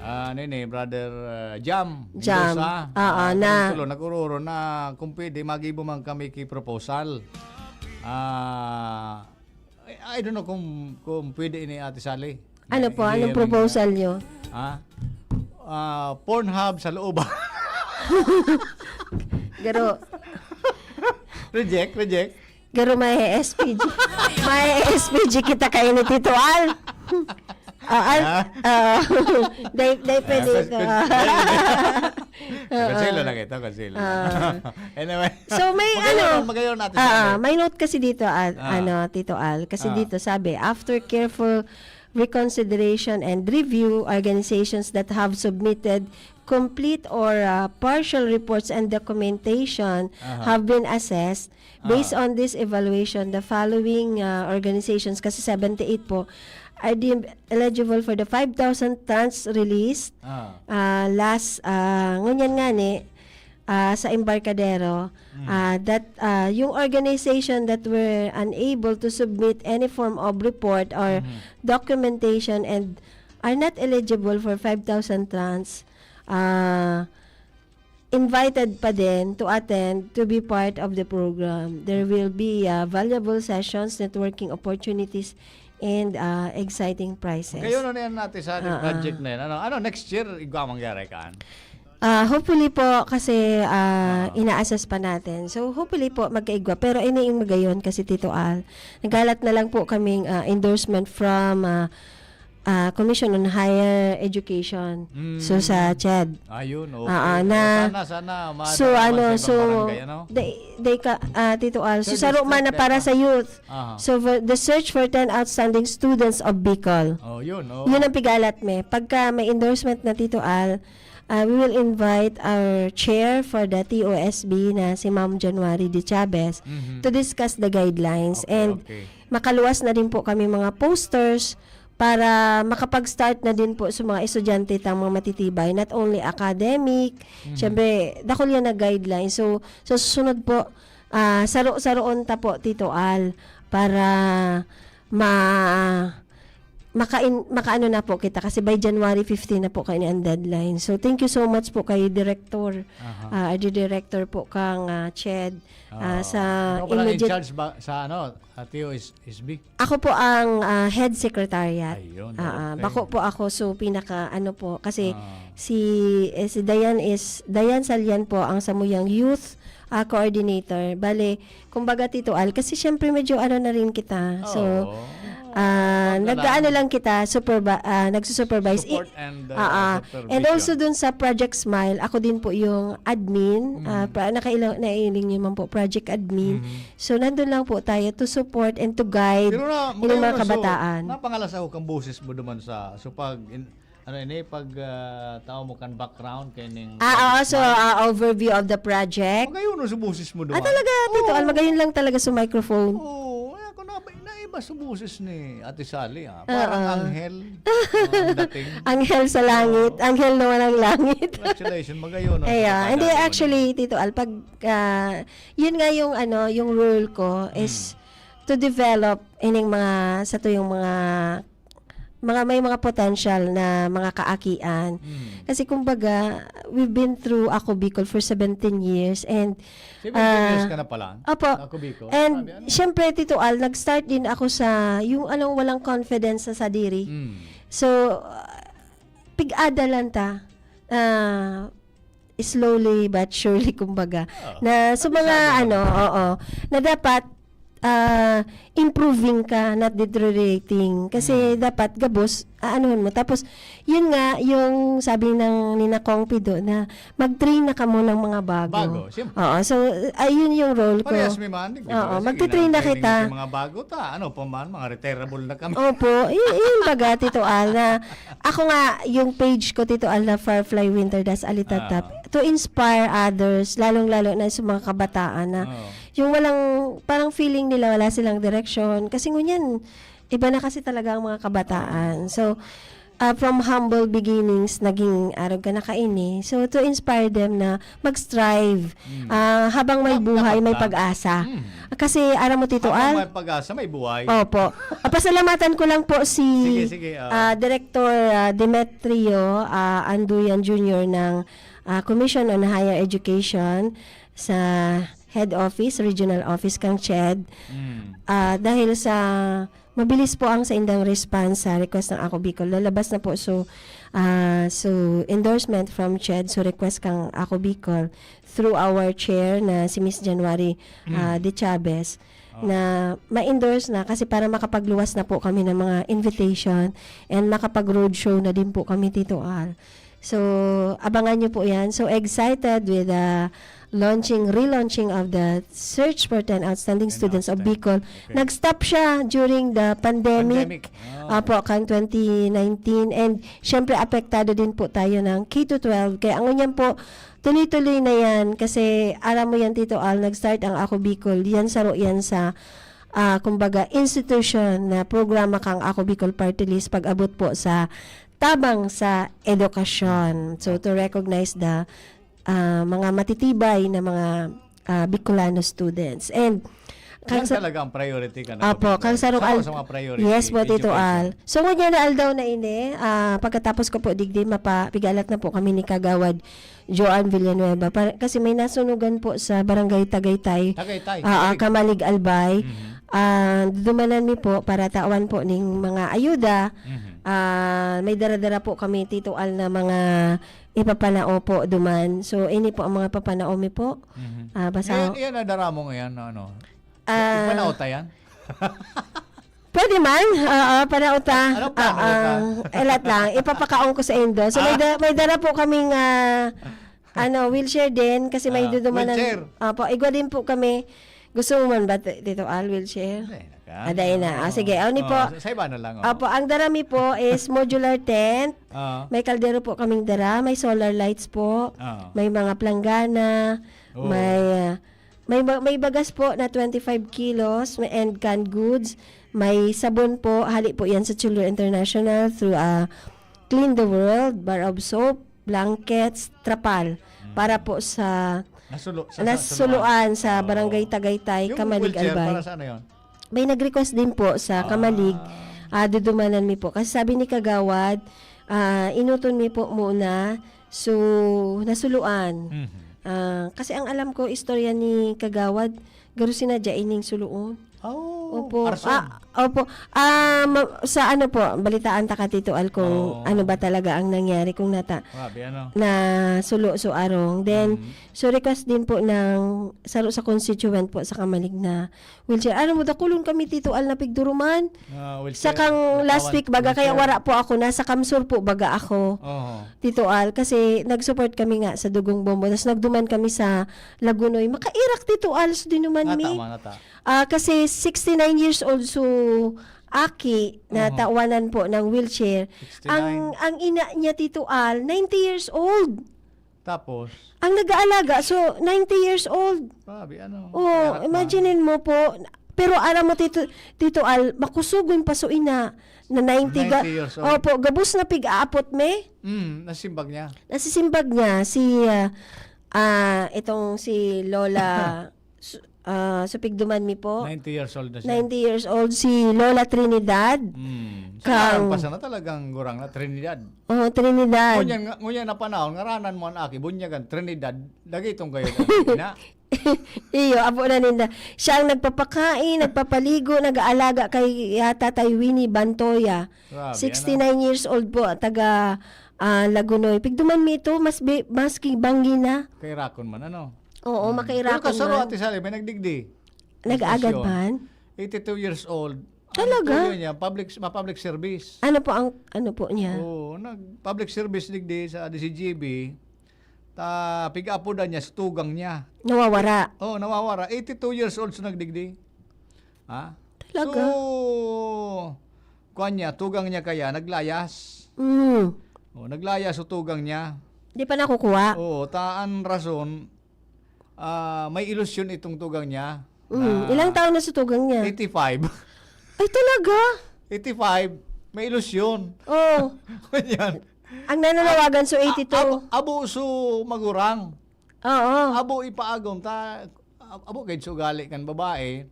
ah, ano yun eh, Brother, ah, Jam Jam. Mendoza. Oo, Ah, na. kaming tulo, nag-uroro na kung pwede, magibo man kami ki proposal. Ah, I, I don't know kung, kung pwede ini, Ate Sally. Ano May po? Anong idea rin proposal niya. nyo? Ha? Ah, Pornhub sa loob. Garo, Reject, reject. garo may S P G. May S P G kita kayo ni Tito Al. Ah, Al, Ha? ah, day, day pwede Ah, ito. kun-, kun-, Oo. Konselo lang ito, konselo lang. Ah. Anyway. So, may Magayon, ano, magayon natin ah, sabi. may note kasi dito, Al, Ah. ano, Tito Al, kasi Ah. dito sabi, "After careful reconsideration and review, organizations that have submitted complete or, ah, partial reports and documentation Aha. have been assessed. Based Ah. on this evaluation, the following, ah, organizations," kasi seventy-eight po, "are deemed eligible for the five thousand tranche released, Ah. ah, last, ah, ngunyan nga ni, ah, sa Embarcadero, Mm. ah, that, ah, yung organization that were unable to submit any form of report or Mhm. documentation and are not eligible for five thousand tranche, ah, invited pa din to attend to be part of the program. There will be, ah, valuable sessions, networking opportunities, and, ah, exciting prizes. Kayo na yan natin sa ating Ah, ah. project na yan. Ano, ano, next year, igwa mangyari kaan? Ah, hopefully po, kasi, ah, Ah. ina-assess pa natin. So, hopefully po, magkaigwa. Pero ini yung magayon kasi, Tito Al, naghalat na lang po kaming, ah, endorsement from, ah, ah, Commission on Higher Education. Mm. So, sa ched. Ayun, okay. Ah, ah, na Sana, sana, So, madala man ano, sa ibang so, barangay, ano? they, they ka, ah, Tito Al, so, Service saro man na trip para na. sa youth. Aha. So, for the search for ten outstanding students of Bicol. Oh, yun, oh. Yun ang pigalat me. Pagka may endorsement na, Tito Al, ah, we will invite our chair for the T O S B na si Ma'am January de Chavez Mhm. to discuss the guidelines. Okay, And okay. makaluwas na din po kami mga posters para makapag-start na din po sa mga estudyante tang mga matitibay, not only academic, Mhm. syempre, dakul yan na guidelines. So, sa susunod po, ah, saro-saroon ta po, Tito Al, para ma-, makain-, makaano na po kita kasi by January fifteen na po kayo ang deadline. So, thank you so much po kay Director, Aha. ah, R D Director po kang, ah, ched, ah, Ah, sa ikaw pala in immediate charge ba sa ano, ah, T O S B? Ako po ang, ah, head secretariat. Ayun, Ah, ah, okay. bako po ako, so pinaka ano po, kasi Ah. si, eh, si Dayan is, Dayan Salian po ang samuyang youth, ah, coordinator. Bale, kumbaga, Tito Al, kasi siyempre medyo ano na rin kita. So, Oo. ah, Wag na nag-aano lang. lang kita, supervi-, ah, nagsusupervise. I-, Support and, ah, ah, ah. And supervision. also dun sa Project Smile, ako din po yung admin. Mm. Ah, pa-, nakaila-, nailing niyo man po, project admin. Mm. So, nandun lang po tayo to support and to guide Pero na, yung mga magayon na, so, kabataan. napangalas ako kang boses mo duman sa, so, pag, in-, ano ini, pag, ah, tao mo kan background, kay ning Ah, oo, so, Project Smile. ah, overview of the project. Magayon na sa boses mo Ah, duman. talaga, Tito Al, Oo. magayon lang talaga sa microphone. Oo, eh, ako na, naiba sa boses ni Ate Sally, ah. Oo. Parang anghel, ah, ang dating. Anghel sa langit, Oo. anghel na walang langit. Congratulations, magayon, no, Ay, sa ah, hindi, pagkakataon mo. actually, Tito Al, pag, ah, yun nga yung, ano, yung role ko is Hmm. to develop ining mga, sa to yung mga mga, may mga potential na mga kaakian. Mm. Kasi kumbaga, we've been through Ako Bicol for seventeen years and Seventeen years ah, ka na pala? Opo. Ako Bicol? And Grabe, ano? syempre, Tito Al, nag-start din ako sa yung anong walang confidence sa sadiri. Mm. So, uh, pig-adalan ta. Ah, slowly but surely, kumbaga. Ah, Na sa mga kabisado ano, naman. Oo. Na dapat ah, improving ka, not deteriorating. Kasi Mm. dapat gabos, aanuhon mo. Tapos, yun nga, yung sabi ng Nina Kong Pido na mag-train na kamo ng mga bago. Bago, siyempre. Oo, so, ayun yung role ko. Parehas may man, di ba? Oo, Sige, magtitrain na nag-training kita. Yung mga bago ta, ano pa man, mga retirable na kami. Opo, yun, yun baga, Tito Al, na ako nga, yung page ko, Tito Al, na Firefly Winter Das Alitatap, Ah. to inspire others, lalong-lalo na sa mga kabataan na Oo. yung walang, parang feeling nila wala silang direksyon. Kasi ngunyan, iba na kasi talaga ang mga kabataan. So, ah, from humble beginnings, naging arog ka na kaini. So, to inspire them na mag-strive. Mm. Ah, habang may Dap- buhay, dapat may lang. Pag-asa. Mm. Kasi, aram mo, Tito Habang Al, may pag-asa, may buhay. Opo. Ah, pasalamatan ko lang po si Sige, sige, ah. ah, Director ah, Demetrio ah, Anduyan Junior ng ah, Commission on Higher Education sa head office, regional office kang CHED. Mm. Ah, dahil sa mabilis po ang saindang response sa request ng Ako Bicol. Lalabas na po so, ah, so endorsement from CHED, so request kang Ako Bicol through our chair na si Miss January ah, Mm. De Chavez Oh. na ma-endorse na kasi para makapagluwas na po kami ng mga invitation and makapag-roadshow na din po kami, Tito Al. So, abangan nyo po yan. So excited with the launching, relaunching of the Search for ten Outstanding ten Students of Outstanding. Bicol. Okay. Nag-stop siya during the pandemic. Pandemic. Oh. Apo, kan twenty nineteen. And syempre, apektado din po tayo ng K to twelve. Kaya ang ngunyan po, tuloy-tuloy na yan. Kasi alam mo yan, Tito Al, nag-start ang Ako Bicol. Yan saro yan sa, ah, kumbaga, institution na programa kang Ako Bicol Party List pag-abot po sa tabang sa edukasyon. So, to recognize the ah, mga matitibay na mga ah, Bicolano students. And Yan kang sa- talaga ang priority ka Apo, kang sarong Sa, al- sa mga priority, Yes po, Tito education. Al. So, ngunyan na aldaw na ini, ah, pagkatapos ko po digdi, mapapigalat na po kami ni Kagawad Joan Villanueva. Para, kasi may nasunugan po sa Barangay Tagaytay. Tagaytay. Ah, ah, Tagaytay. Kamalig Albay. Mhm. Ah, dumanan mi po para tawan po ning mga ayuda. Mhm. Ah, may dara-dara po kami, Tito Al, na mga ipapanao po duman. So, ini po ang mga papanao mi po. Mhm. Ah, basa Ngayon, yan ang dara mo ngayon, no, ano? Ah, Ipanao ta yan? Pwede man. Oo, panao ta. Anong plano Ah, ka? ah, elat lang. Ipapakaon ko sa Indo. So, may, Ah. da- may dara po kaming ah, ano, wheelchair din kasi may Ah, dudumanan. wheelchair. Opo, igwa din po kami. Gusto mo man ba, T- Tito Al, wheelchair? Hindi, naka- Ah, dahil na. Ah, sige, ano po? Oh, sa, sa iba na lang. Oh. Opo, ang dara mi po is modular tent. Ah. May kaldero po kaming dara, may solar lights po, Ah. may mga planggana, Oh. may ah, may ba- may bagas po na twenty-five kilos, may and canned goods, may sabon po, hali po yan sa Children International through ah, Clean the World, bar of soap, blankets, trapal para po sa Nasulo, sa, sa, nasuluan sa Oo. Barangay Tagaytay, Yung Kamalig, wheelchair, Albay. Para saan na yun? May nag-request din po sa Kamalig, ah, dudumanan mi po. Kasi sabi ni Kagawad, ah, inuton mi po muna, so nasuluan. Mhm. Ah, kasi ang alam ko, istorya ni Kagawad, garo sinadya ining suluon. Oh, Opo. Arson. Ah, opo. Ah, ma- sa ano po, balitaan ta ka, Tito Al, kung Oo. ano ba talaga ang nangyari, kung nata Grabe, ano? na sulo so arong. Then, Mhm. so request din po ng saro sa constituent po sa Kamalig na wheelchair. Ano mo, dakulon kami, Tito Al, na pigduruman. Ah, wheelchair. Sa kang last Nagkawan- week, baga, kaya wheelchair. wara po ako, nasa Kamsur po, baga, ako. Oo. Tito Al, kasi nag-support kami nga sa Dugong Bombo, tapos nagduman kami sa Lagunoy. Makairak, Tito Al, so dinuman Nata, mi. Manata. Ah, kasi sixty-nine years old so aki na Aha. tawanan po ng wheelchair. Sixty-nine. Ang ang ina niya, Tito Al, ninety years old. Tapos, Ang nag-aalaga, so ninety years old. grabe, ano? Oh, Hirap na. Imagine mo po. Pero aram mo, Tito, Tito Al, makusugon pa so ina na ninety, ga- Ninety years old. Opo, gabos na pig-aapot me. Mm, nasimbag niya. Nasisimbag niya si ah, ah, itong si Lola su- ah, Supigduman mi po. Ninety years old na siya. Ninety years old si Lola Trinidad. Mm. Sa ngaran pa sana talagang gurang na Trinidad. Oh, Trinidad. Ngunyan nga, ngunyan na panahon, ngaranan mo an aki, bunyagan, Trinidad, dagitong kayo na. Iyo, abo na ninda. Siya ang nagpapakain, nagpapaligo, nag-aalaga kay, ah, Tatay Winnie Bantoya. Grabe, ano? Sixty-nine years old po, taga, ah, Lagunoy. Pigduman mi ito, mas bi-, maski banggi na. Kairakon man, ano? Oo, Mm. makairakon Pero kasaro, man. Ate Sally, may nagdigdi. Nag-aagad Station. man? Eighty-two years old. Ang Talaga? tuyo niya, public, ma-public service. Ano po ang, ano po niya? Oo, nag-public service digdi sa D C G B. Ta, pig-aapodan niya sa tugang niya. Nawawara? Oo, nawawara. Eighty-two years old sa nagdigdi. Ha? Talaga? So, kuwan niya, tugang niya kaya, naglayas. Mm. Oh, naglayas sa tugang niya. Di pa nakukuha? Oo, ta an rason, ah, may ilusyon itong tugang niya Mm. na Ilang taon na sa tugang niya? eighty-five. Ay, talaga? Eighty-five, may ilusyon. Oo. Ganyan. Ang nananawagan, so A-, eighty-two. ab-, abo so magurang. Oo. Abo ipaagom ta, ab-, abo gid sa ugali kan babae.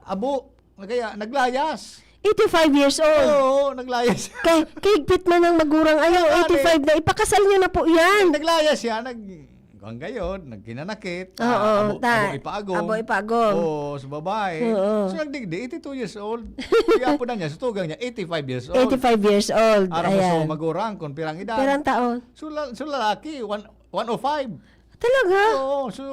Abo, kaya naglayas. Eighty-five years old. Oo, naglayas. Kay, kahigpit man ang magurang, ayaw, Ano, ano, eighty-five na, ipakasal niyo na po yan. Naglayas siya, nag-, kuwan gayod, naghinanakit, Oo, ah, abo, ta-, abo ipaagom. abo ipaagom. Oo, sa babae. Oo. So, nagdigdi, eighty-two years old. Kaya po na niya, sa tugang niya, eighty-five years old. Eighty-five years old, Ara mo sa ayan. magurang, kung pirang edad. Pirang taon? So, la-, so lalaki, one, one oh five. Talaga? Oo, so,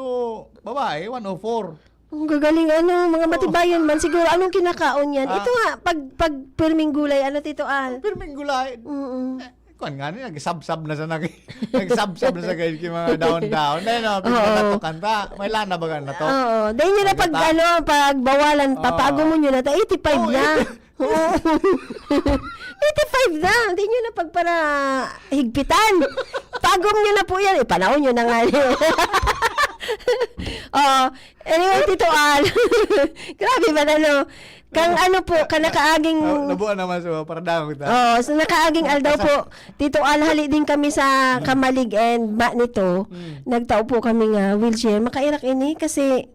babae, one oh four. Ang gagaling, ano, mga Oo. matibayon man. Siguro, anong kinakaon yan? Ah. Ito nga, pag, pag pirming gulay, ano, Tito Al? Pirming gulay. Mm-mm. Eh, kuwan nga niya, nagsabsab na sa nag-, nagsabsab na sa gayod yung mga daon-daon. Dahil, no, Oo. pinagkatukan ta. May lana ba ka na to? Oo. Dahil nyo na Ang pag, gata? ano, pag bawalan, Oo. papaagumon nyo na, ta eighty-five Oo, na. eighty. Oo. Eighty-five na. Hindi nyo na pagpara higpitan. Pagom nyo na po yan. Eh, panahon nyo na nga. Oo. Anyway, Tito Al. Grabe ba na, no? Kang ano po, ka nakaaging Ah, nabuan naman sa mga paradang kita. Oo, so nakaaging aldaw Basta po, Tito Al, hali din kami sa Kamalig and ma nito. Mm. Nagtao po kami nga wheelchair. Makairak ini kasi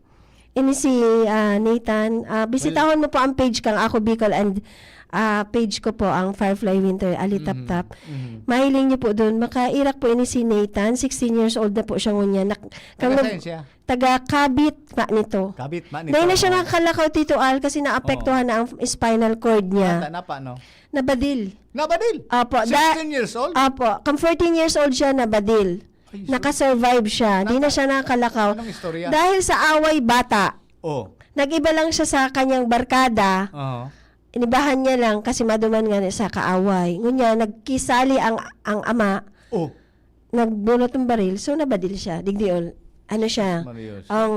ini si, ah, Nathan. Ah, bisitahon Well mo po ang page kang Ako Bicol and, ah, page ko po ang Firefly Winter, Ali Mhm. Taptap. Mhm. Mahiling niyo po dun, makairak po ini si Nathan, sixteen years old na po siya ngunyan. Nak-, kang Taga nag-, saan siya? taga Kabit, ma nito. Kabit, ma nito, Dahil na siya oo. nakakalakaw, Tito Al, kasi naapektuhan Oo. na ang spinal cord niya. Ata, napa, no? Nabadil. Nabadil? Apo, da-, Sixteen years old? apo, kang fourteen years old siya, nabadil. Ay, so Nakasurvive siya. Di na Naka-, siya nakakalakaw. anong istorya? Dahil sa away bata. Oh. Nag-iba lang siya sa kanyang barkada. Oo. Inibahan niya lang kasi maduman nga sa kaaway. Ngunyan, nagkisali ang, ang ama. Oh. Nagbunot ng baril. So, nabadil siya. Digdi ol. Ano siya? Maria Jose. Ang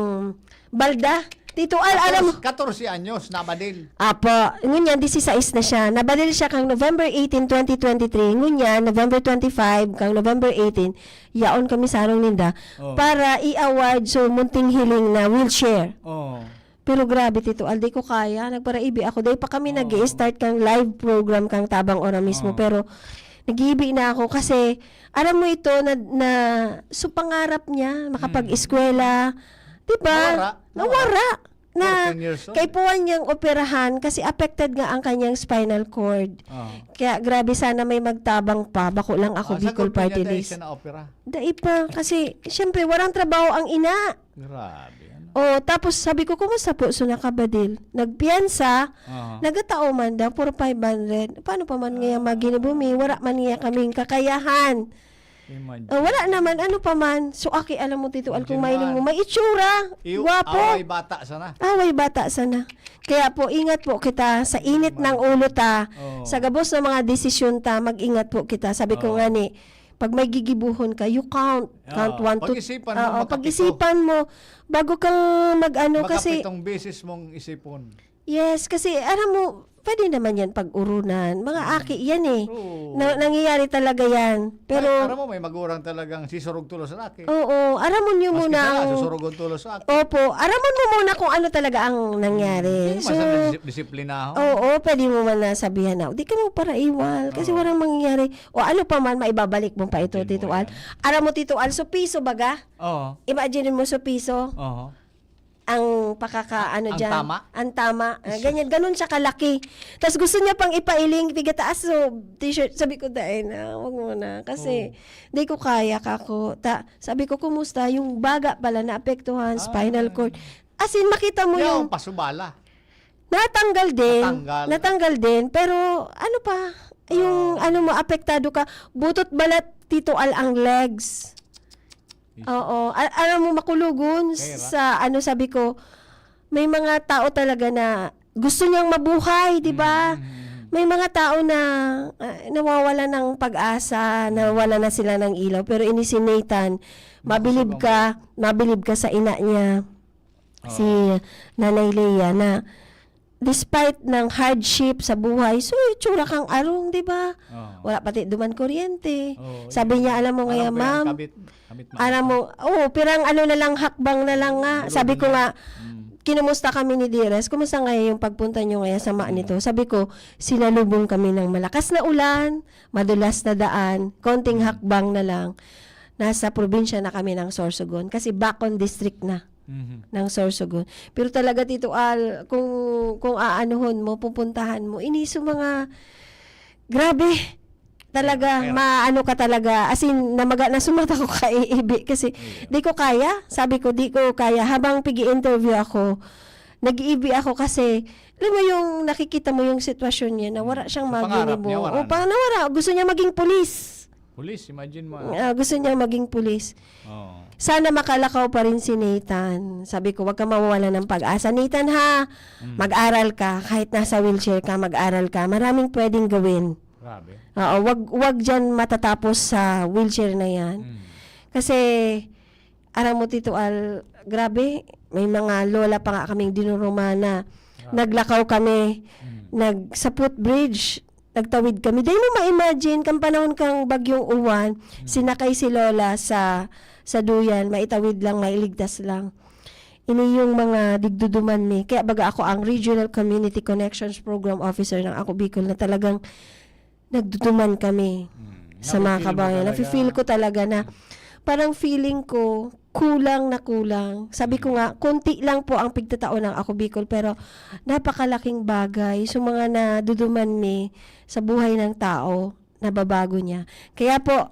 balda. Tito Al, alam mo. Katorse, katorse anyos, nabadil. Apo. Ngunyan, disisais na siya. Nabadil siya kang November eighteen, twenty twenty-three. Ngunyan, November twenty-five, kang November eighteen, yaon kami sa harong ninda Oh. para i-award so munting hiling na wheelchair. Oh. Pero grabe, Tito Al, di ko kaya. Nagparaibi ako. Dahil pa kami Oo. nag-i-start kang live program kang Tabang Ora mismo. Oo. Pero nag-iibi na ako kasi, aram mo ito, na, na, so pangarap niya, Mm. makapag-eskwela. Di ba? Nawara. Nawara. Nawara. Na Fourteen years old. kaipuhan niyang operahan kasi affected nga ang kanyang spinal cord. Oo. Kaya grabe, sana may magtabang pa. Bako lang ako, Ah, sa Bicol group niya, Party dahil List. siya na-opera? Dai pa. Kasi, siyempre, warang trabaho ang ina. Grabe, ano? Oh, tapos sabi ko, "Kumusta po?" So, nakabadil. Nagpiyansa, Aha. nagatao man daw, for five hundred. Paano pa man ngayang Ah. maghinibumi? Wala man niya kaming kakayahan. Imagine. Oh, wala naman, ano pa man. So, aki, alam mo, Tito Al, kung Imagine mahiling mo, man. may itsura, Iyo, gwapo. away bata sana. Away bata sana. Kaya po, ingat po kita sa init ng Imagine. ulo ta, Oo. sa gabos na mga desisyon ta, mag-ingat po kita. Sabi ko Oo. nga ni, Pag may gigibohon ka, you count. Count Oo, one to pag-isipan mo, Oo, makapito. pag-isipan mo, bago kang mag-ano, kasi Makapitong beses mong isipon. Yes, kasi alam mo, pwede naman yan pag-urunan. Mga Mm. aki yan eh. Oo. Na, nangyayari talaga yan. Pero Ay, aram mo, may magurang talagang sisurog tulos sa aki. Oo, aramon nyo Maski muna sana, ang susurog ang tulos sa aki. Opo, aramon mo muna kung ano talaga ang nangyari. Hindi naman So, sa disip-, disiplina ako. oo, pwede mo man nasabihan na, "Di ka mo paraiwal kasi Oo. walang mangyayari." O ano pa man, maibabalik mo pa ito, Hindi mo Tito Al. yan. Aram mo, Tito Al, so piso baga? Oo. Imagine mo, so piso. Oo. ang pakaka-, ano Ang diyan, tama? ang tama. Ah, ganyan, ganun siya kalaki. Tas gusto niya pang ipailing, tiga taas, so, t-shirt. Sabi ko, "Dai na, wag mo na." Kasi, di ko kaya, kako. Ta, sabi ko, "Kumusta?" Yung baga pala, naapektuhan, spinal Ah. cord. As in, makita mo Yung yung pasubala. natanggal din. Natanggal. Natanggal din. Pero, ano pa, yung, Ah. ano mo, apektado ka. Butot balat, Tito Al, ang legs. Is- Oo. Al- alam mo, makulugon Kaya ba? sa, ano, sabi ko, may mga tao talaga na gusto niyang mabuhay, di ba? Mm, mm, mm. May mga tao na ah, nawawala ng pag-asa, nawala na sila ng ilaw. Pero ini si Nathan, mabilib Makusog ang ka, mabilib ka sa ina niya, Oo. si Nanay Leia, na despite ng hardship sa buhay, so itsura kang arong, di ba? Oo. Wala pati duman kuryente. Oo, Sabi yun. niya, "Alam mo Parang ngayon, pinang ma'am, kabit, kabit na alam ata. mo, oh, pirang ano na lang, hakbang na lang nga." Dulo Sabi ko na. nga, Mm. "Kinumusta kami ni Dires? Kumusta ngayon yung pagpunta nyo ngayon sa ma Mm. nito?" Sabi ko, "Sinalubong kami ng malakas na ulan, madulas na daan, konting Mm. hakbang na lang. Nasa probinsya na kami ng Sorsogon." Kasi Bacon District na Mhm. ng Sorsogon. Pero talaga, Tito Al, kung, kung aanuhon mo, pupuntahan mo, ini so mga, grabe, talaga, Kaya- maano ka talaga, as in, namaga na sumata ko kaiibi kasi Iya. di ko kaya, sabi ko, di ko kaya. Habang pigi-interview ako, nag-iibi ako kasi, alam mo yung nakikita mo yung sitwasyon niya na wala siyang Sa pangarap maginibo. niya, wala O, na. pa, nawara. Gusto niya maging pulis. Police, imagine mo. Ah, gusto niya maging pulis. Oo. Sana makalakaw pa rin si Nathan. Sabi ko, "Wag ka mawawala ng pag-asa. Nathan, ha, Mm. mag-aral ka. Kahit nasa wheelchair ka, mag-aral ka. Maraming pwedeng gawin." Grabe. Oo, wag, wag dyan matatapos sa wheelchair na yan. Mm. Kasi, aram mo, Tito Al, grabe, may mga lola pa nga kaming dinurumana. Grabe. Naglakaw kami, Mm. nag, sa footbridge, nagtawid kami. Dai mo ma-imagine, kan panahon kang Bagyong Uwan, Mm. sinakay si Lola sa, sa duyan, maitawid lang, mailigtas lang. Ini yung mga digduduman mi. Kaya baga ako ang Regional Community Connections Program Officer ng Ako Bicol na talagang nagduduman kami Mm. sa mga Nafe-feel mo kabayan. talaga. Nafe-feel ko talaga na parang feeling ko kulang na kulang. Sabi ko nga, konti lang po ang pigtatao ng Ako Bicol, pero napakalaking bagay. So, mga naduduman mi sa buhay ng tao, nababago niya. Kaya po,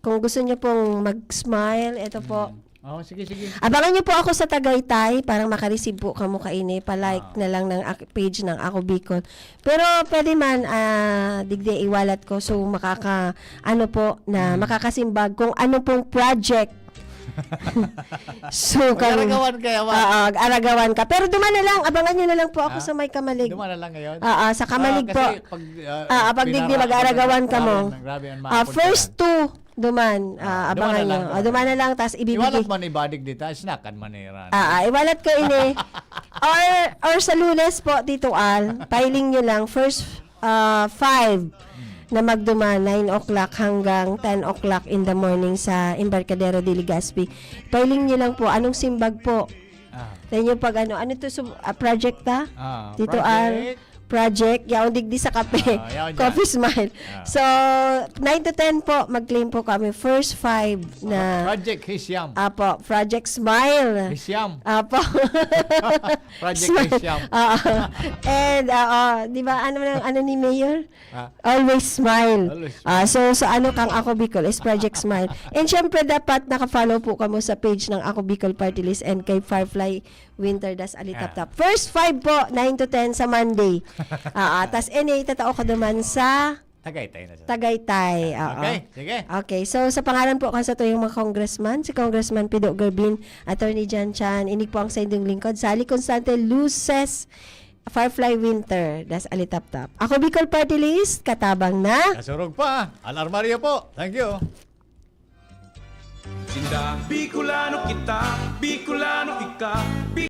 kung gusto niyo pong mag-smile, ito po. Mm. Oh, sige, sige. Abangan niyo po ako sa Tagaytay, parang makareceive po kamo kaini. Pa-like Ah. na lang ng ak-, page ng Ako Bicol. Pero pwede man, ah, digdi iwalat ko. So, makaka-, ano po, na Mm. makakasimbag kung ano pong project. So, kang Mag-aragawan kaya, wa? Oo, aragawan ka. Pero duman na lang, abangan niyo na lang po ako Ah? sa may Kamalig. Duman na lang ngayon? Oo, sa Kamalig Ah, po. kasi pag, ah, Ah, pag digdi, pinara-, mag-aragawan grabe, kamo. Grabe ang mga Ah, punta first yan. two, duman. Ah, Ah, duman abangan na lang, niyo. duman Ah, duman na na lang, tas ibibigay. Iwalat mo ni Badig dito, snack-an mo ni Ran. Ah, ah, iwalat ko ini. Or, or sa Lunes po, Tito Al, pailing niyo lang, first ah, five na magduman, nine o'clock hanggang ten o'clock in the morning sa Embarcadero de Legazpi. Pailing niyo lang po, anong simbag po? Ah. Sa inyo pag ano, ano to, sub-, ah, project ta? Ah, Dito ang project. Project, yaon digdi sa kape. Ah, yaon dyan. Coffee Smile. Ah. So, nine to ten po, mag-claim po kami. First five na, Project Hisyam. Apo, Project Smile. Hisyam. Apo. Project Smile. Hisyam. Oo. And, oo, di ba, ano, ano ni Mayor? Ah. Always smile. Always Ah, so, sa ano kang Ako Bicol is Project Smile. And syempre, dapat naka-follow po kamo sa page ng Ako Bicol Party List and kay Firefly Winter Das Alitaptap. First five po, nine to ten sa Monday. Ah, ah, tas N A, tatao ka naman sa Tagaytay na siya. Tagaytay. Oo. Okay, sige. Okay, so sa pangalan po kan satuyang mga congressman, si Congressman Pido Gerbin, Attorney Jan Chan, inig po ang sa inyong lingkod, Sally Constante, Luces, Firefly Winter, Das Alitaptap. Ako Bicol Party List, katabang na. Kasurog pa. Al Armario po. Thank you. Sinda, Bicolano kita, Bicolano ika,